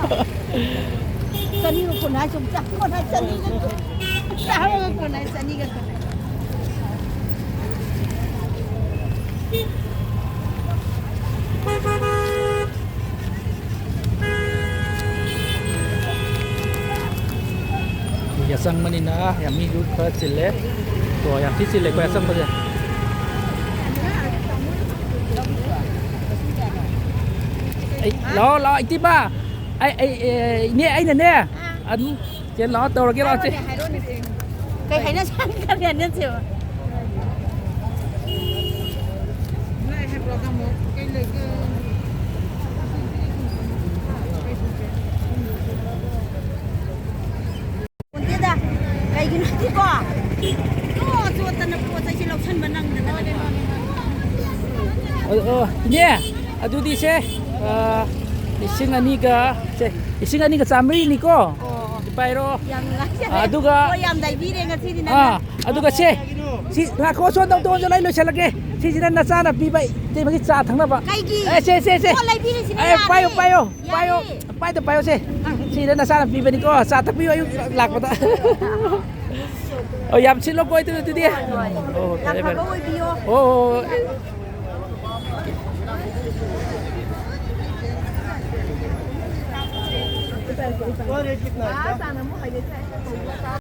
ꯆꯅꯤꯒ ꯀꯨꯟ ꯍꯥꯏ ꯁꯨꯝ ꯆꯥ-, ꯀꯣꯟꯅ ꯆꯅꯤꯒ ꯀꯨꯟ꯫ ꯆꯥꯝꯃꯒ ꯀꯨꯟ ꯍꯥꯏ ꯆꯅꯤꯒ ꯀꯨꯟ꯫ ꯃꯤ ꯑꯆꯪꯕꯅꯤꯅ ꯌꯥꯝ ꯃꯤꯁꯨ ꯈꯔ ꯆꯤꯜꯂꯦ꯫ ꯀꯣ, ꯌꯥꯝ ꯊꯤ ꯆꯤꯜꯂꯦ ꯑꯩꯈꯣꯏ ꯑꯆꯪꯕꯁꯦ꯫ ꯑꯩ, ꯂꯥꯛꯑꯣ, ꯂꯥꯛꯑꯣ, ꯏꯇꯤꯃ꯫ ꯑꯩ, ꯑꯩ, ꯑꯦ, ꯏꯅꯦ, ꯑꯩꯅꯅꯦ, ꯑꯗꯨꯝ ꯆꯦ ꯂꯥꯛꯑꯣ, ꯇꯧꯔꯒꯦ, ꯂꯥꯛꯑꯣ, ꯆꯦ꯫ ꯍꯥꯏꯔꯣꯅꯦ, ꯍꯥꯏꯔꯣꯅꯦ, ꯆꯦ꯫ ꯀꯩ ꯍꯥꯏꯅ ꯁꯥꯟꯅ ꯈꯜꯂꯦ, ꯅꯠꯇꯦꯕ? ꯄꯣꯟꯇꯦꯗ꯫ ꯀꯩꯒꯤꯅꯣ ꯍꯥꯏꯗꯤꯀꯣ, ꯆꯣꯠ ꯆꯣꯠꯇꯅ ꯄꯣꯠ ꯆꯩꯁꯦ ꯂꯧꯁꯟꯕ ꯅꯪꯗꯗꯅ꯫ ꯑꯣ, ꯑꯣ, ꯏꯅꯦ, ꯑꯗꯨꯗꯤ ꯁꯦ, ꯑ, ꯂꯤꯁꯤꯡ ꯑꯅꯤꯒ, ꯁꯦ, ꯂꯤꯁꯤꯡ ꯑꯅꯤꯒ ꯆꯥꯝꯃꯔꯤꯅꯤꯀꯣ? ꯑꯣ, ꯄꯥꯏꯔꯣ꯫ ꯌꯥꯝ ꯅꯨꯡꯉꯥꯏꯖꯔꯦ꯫ ꯑꯗꯨꯒ ꯄꯣꯠ ꯌꯥꯝ ꯂꯩꯕꯤꯔꯦ ꯉꯁꯤꯗꯤ ꯅꯪꯅ꯫ ꯑꯥ, ꯑꯗꯨꯒ ꯁꯦ, ꯁꯤ ꯉꯥꯏꯈꯣ, ꯁꯣꯝꯗ ꯑꯝꯇ ꯑꯣꯟꯁꯤꯜꯂꯣ, ꯑꯩ ꯂꯣꯏꯁꯤꯜꯂꯒꯦ꯫ ꯁꯤꯁꯤꯅ ꯅꯆꯥꯅ ꯄꯤꯕ ꯏꯇꯩꯃꯒꯤ ꯆꯥ ꯊꯛꯅꯕ꯫ ꯀꯩꯒꯤ? ꯑꯦ, ꯁꯦ, ꯁꯦ, ꯁꯦ꯫ ꯄꯣꯠ ꯂꯩꯕꯤꯔꯤꯁꯤꯅ ꯑꯦ, ꯌꯥꯔꯦ꯫ ꯄꯥꯏꯌꯣ, ꯄꯥꯏꯌꯣ, ꯌꯥꯔꯦ꯫ ꯄꯥꯏꯌꯣ꯫ ꯄꯥꯏꯗ ꯄꯥꯏꯌꯣꯁꯦ꯫ ꯁꯤꯗ ꯅꯆꯥꯅ ꯄꯤꯕꯅꯤꯀꯣ, ꯆꯥ ꯊꯛꯄꯤꯌꯨ ꯑꯌꯨꯛ ꯂꯥꯛꯄꯗ꯫ ꯑꯣ, ꯌꯥꯝ ꯁꯤꯠꯂꯣꯀꯣ ꯑꯗꯨ-, ꯑꯗꯨꯗꯤ꯫ ꯍꯣꯏ, ꯍꯣꯏ꯫ ꯑꯣ, ꯌꯥꯝ ꯐꯔꯦ, ꯐꯔꯦ꯫ ꯐꯕ ꯑꯣꯏꯕꯤꯌꯣ꯫ ꯑꯣ, ꯑꯣ, ꯑꯣ꯫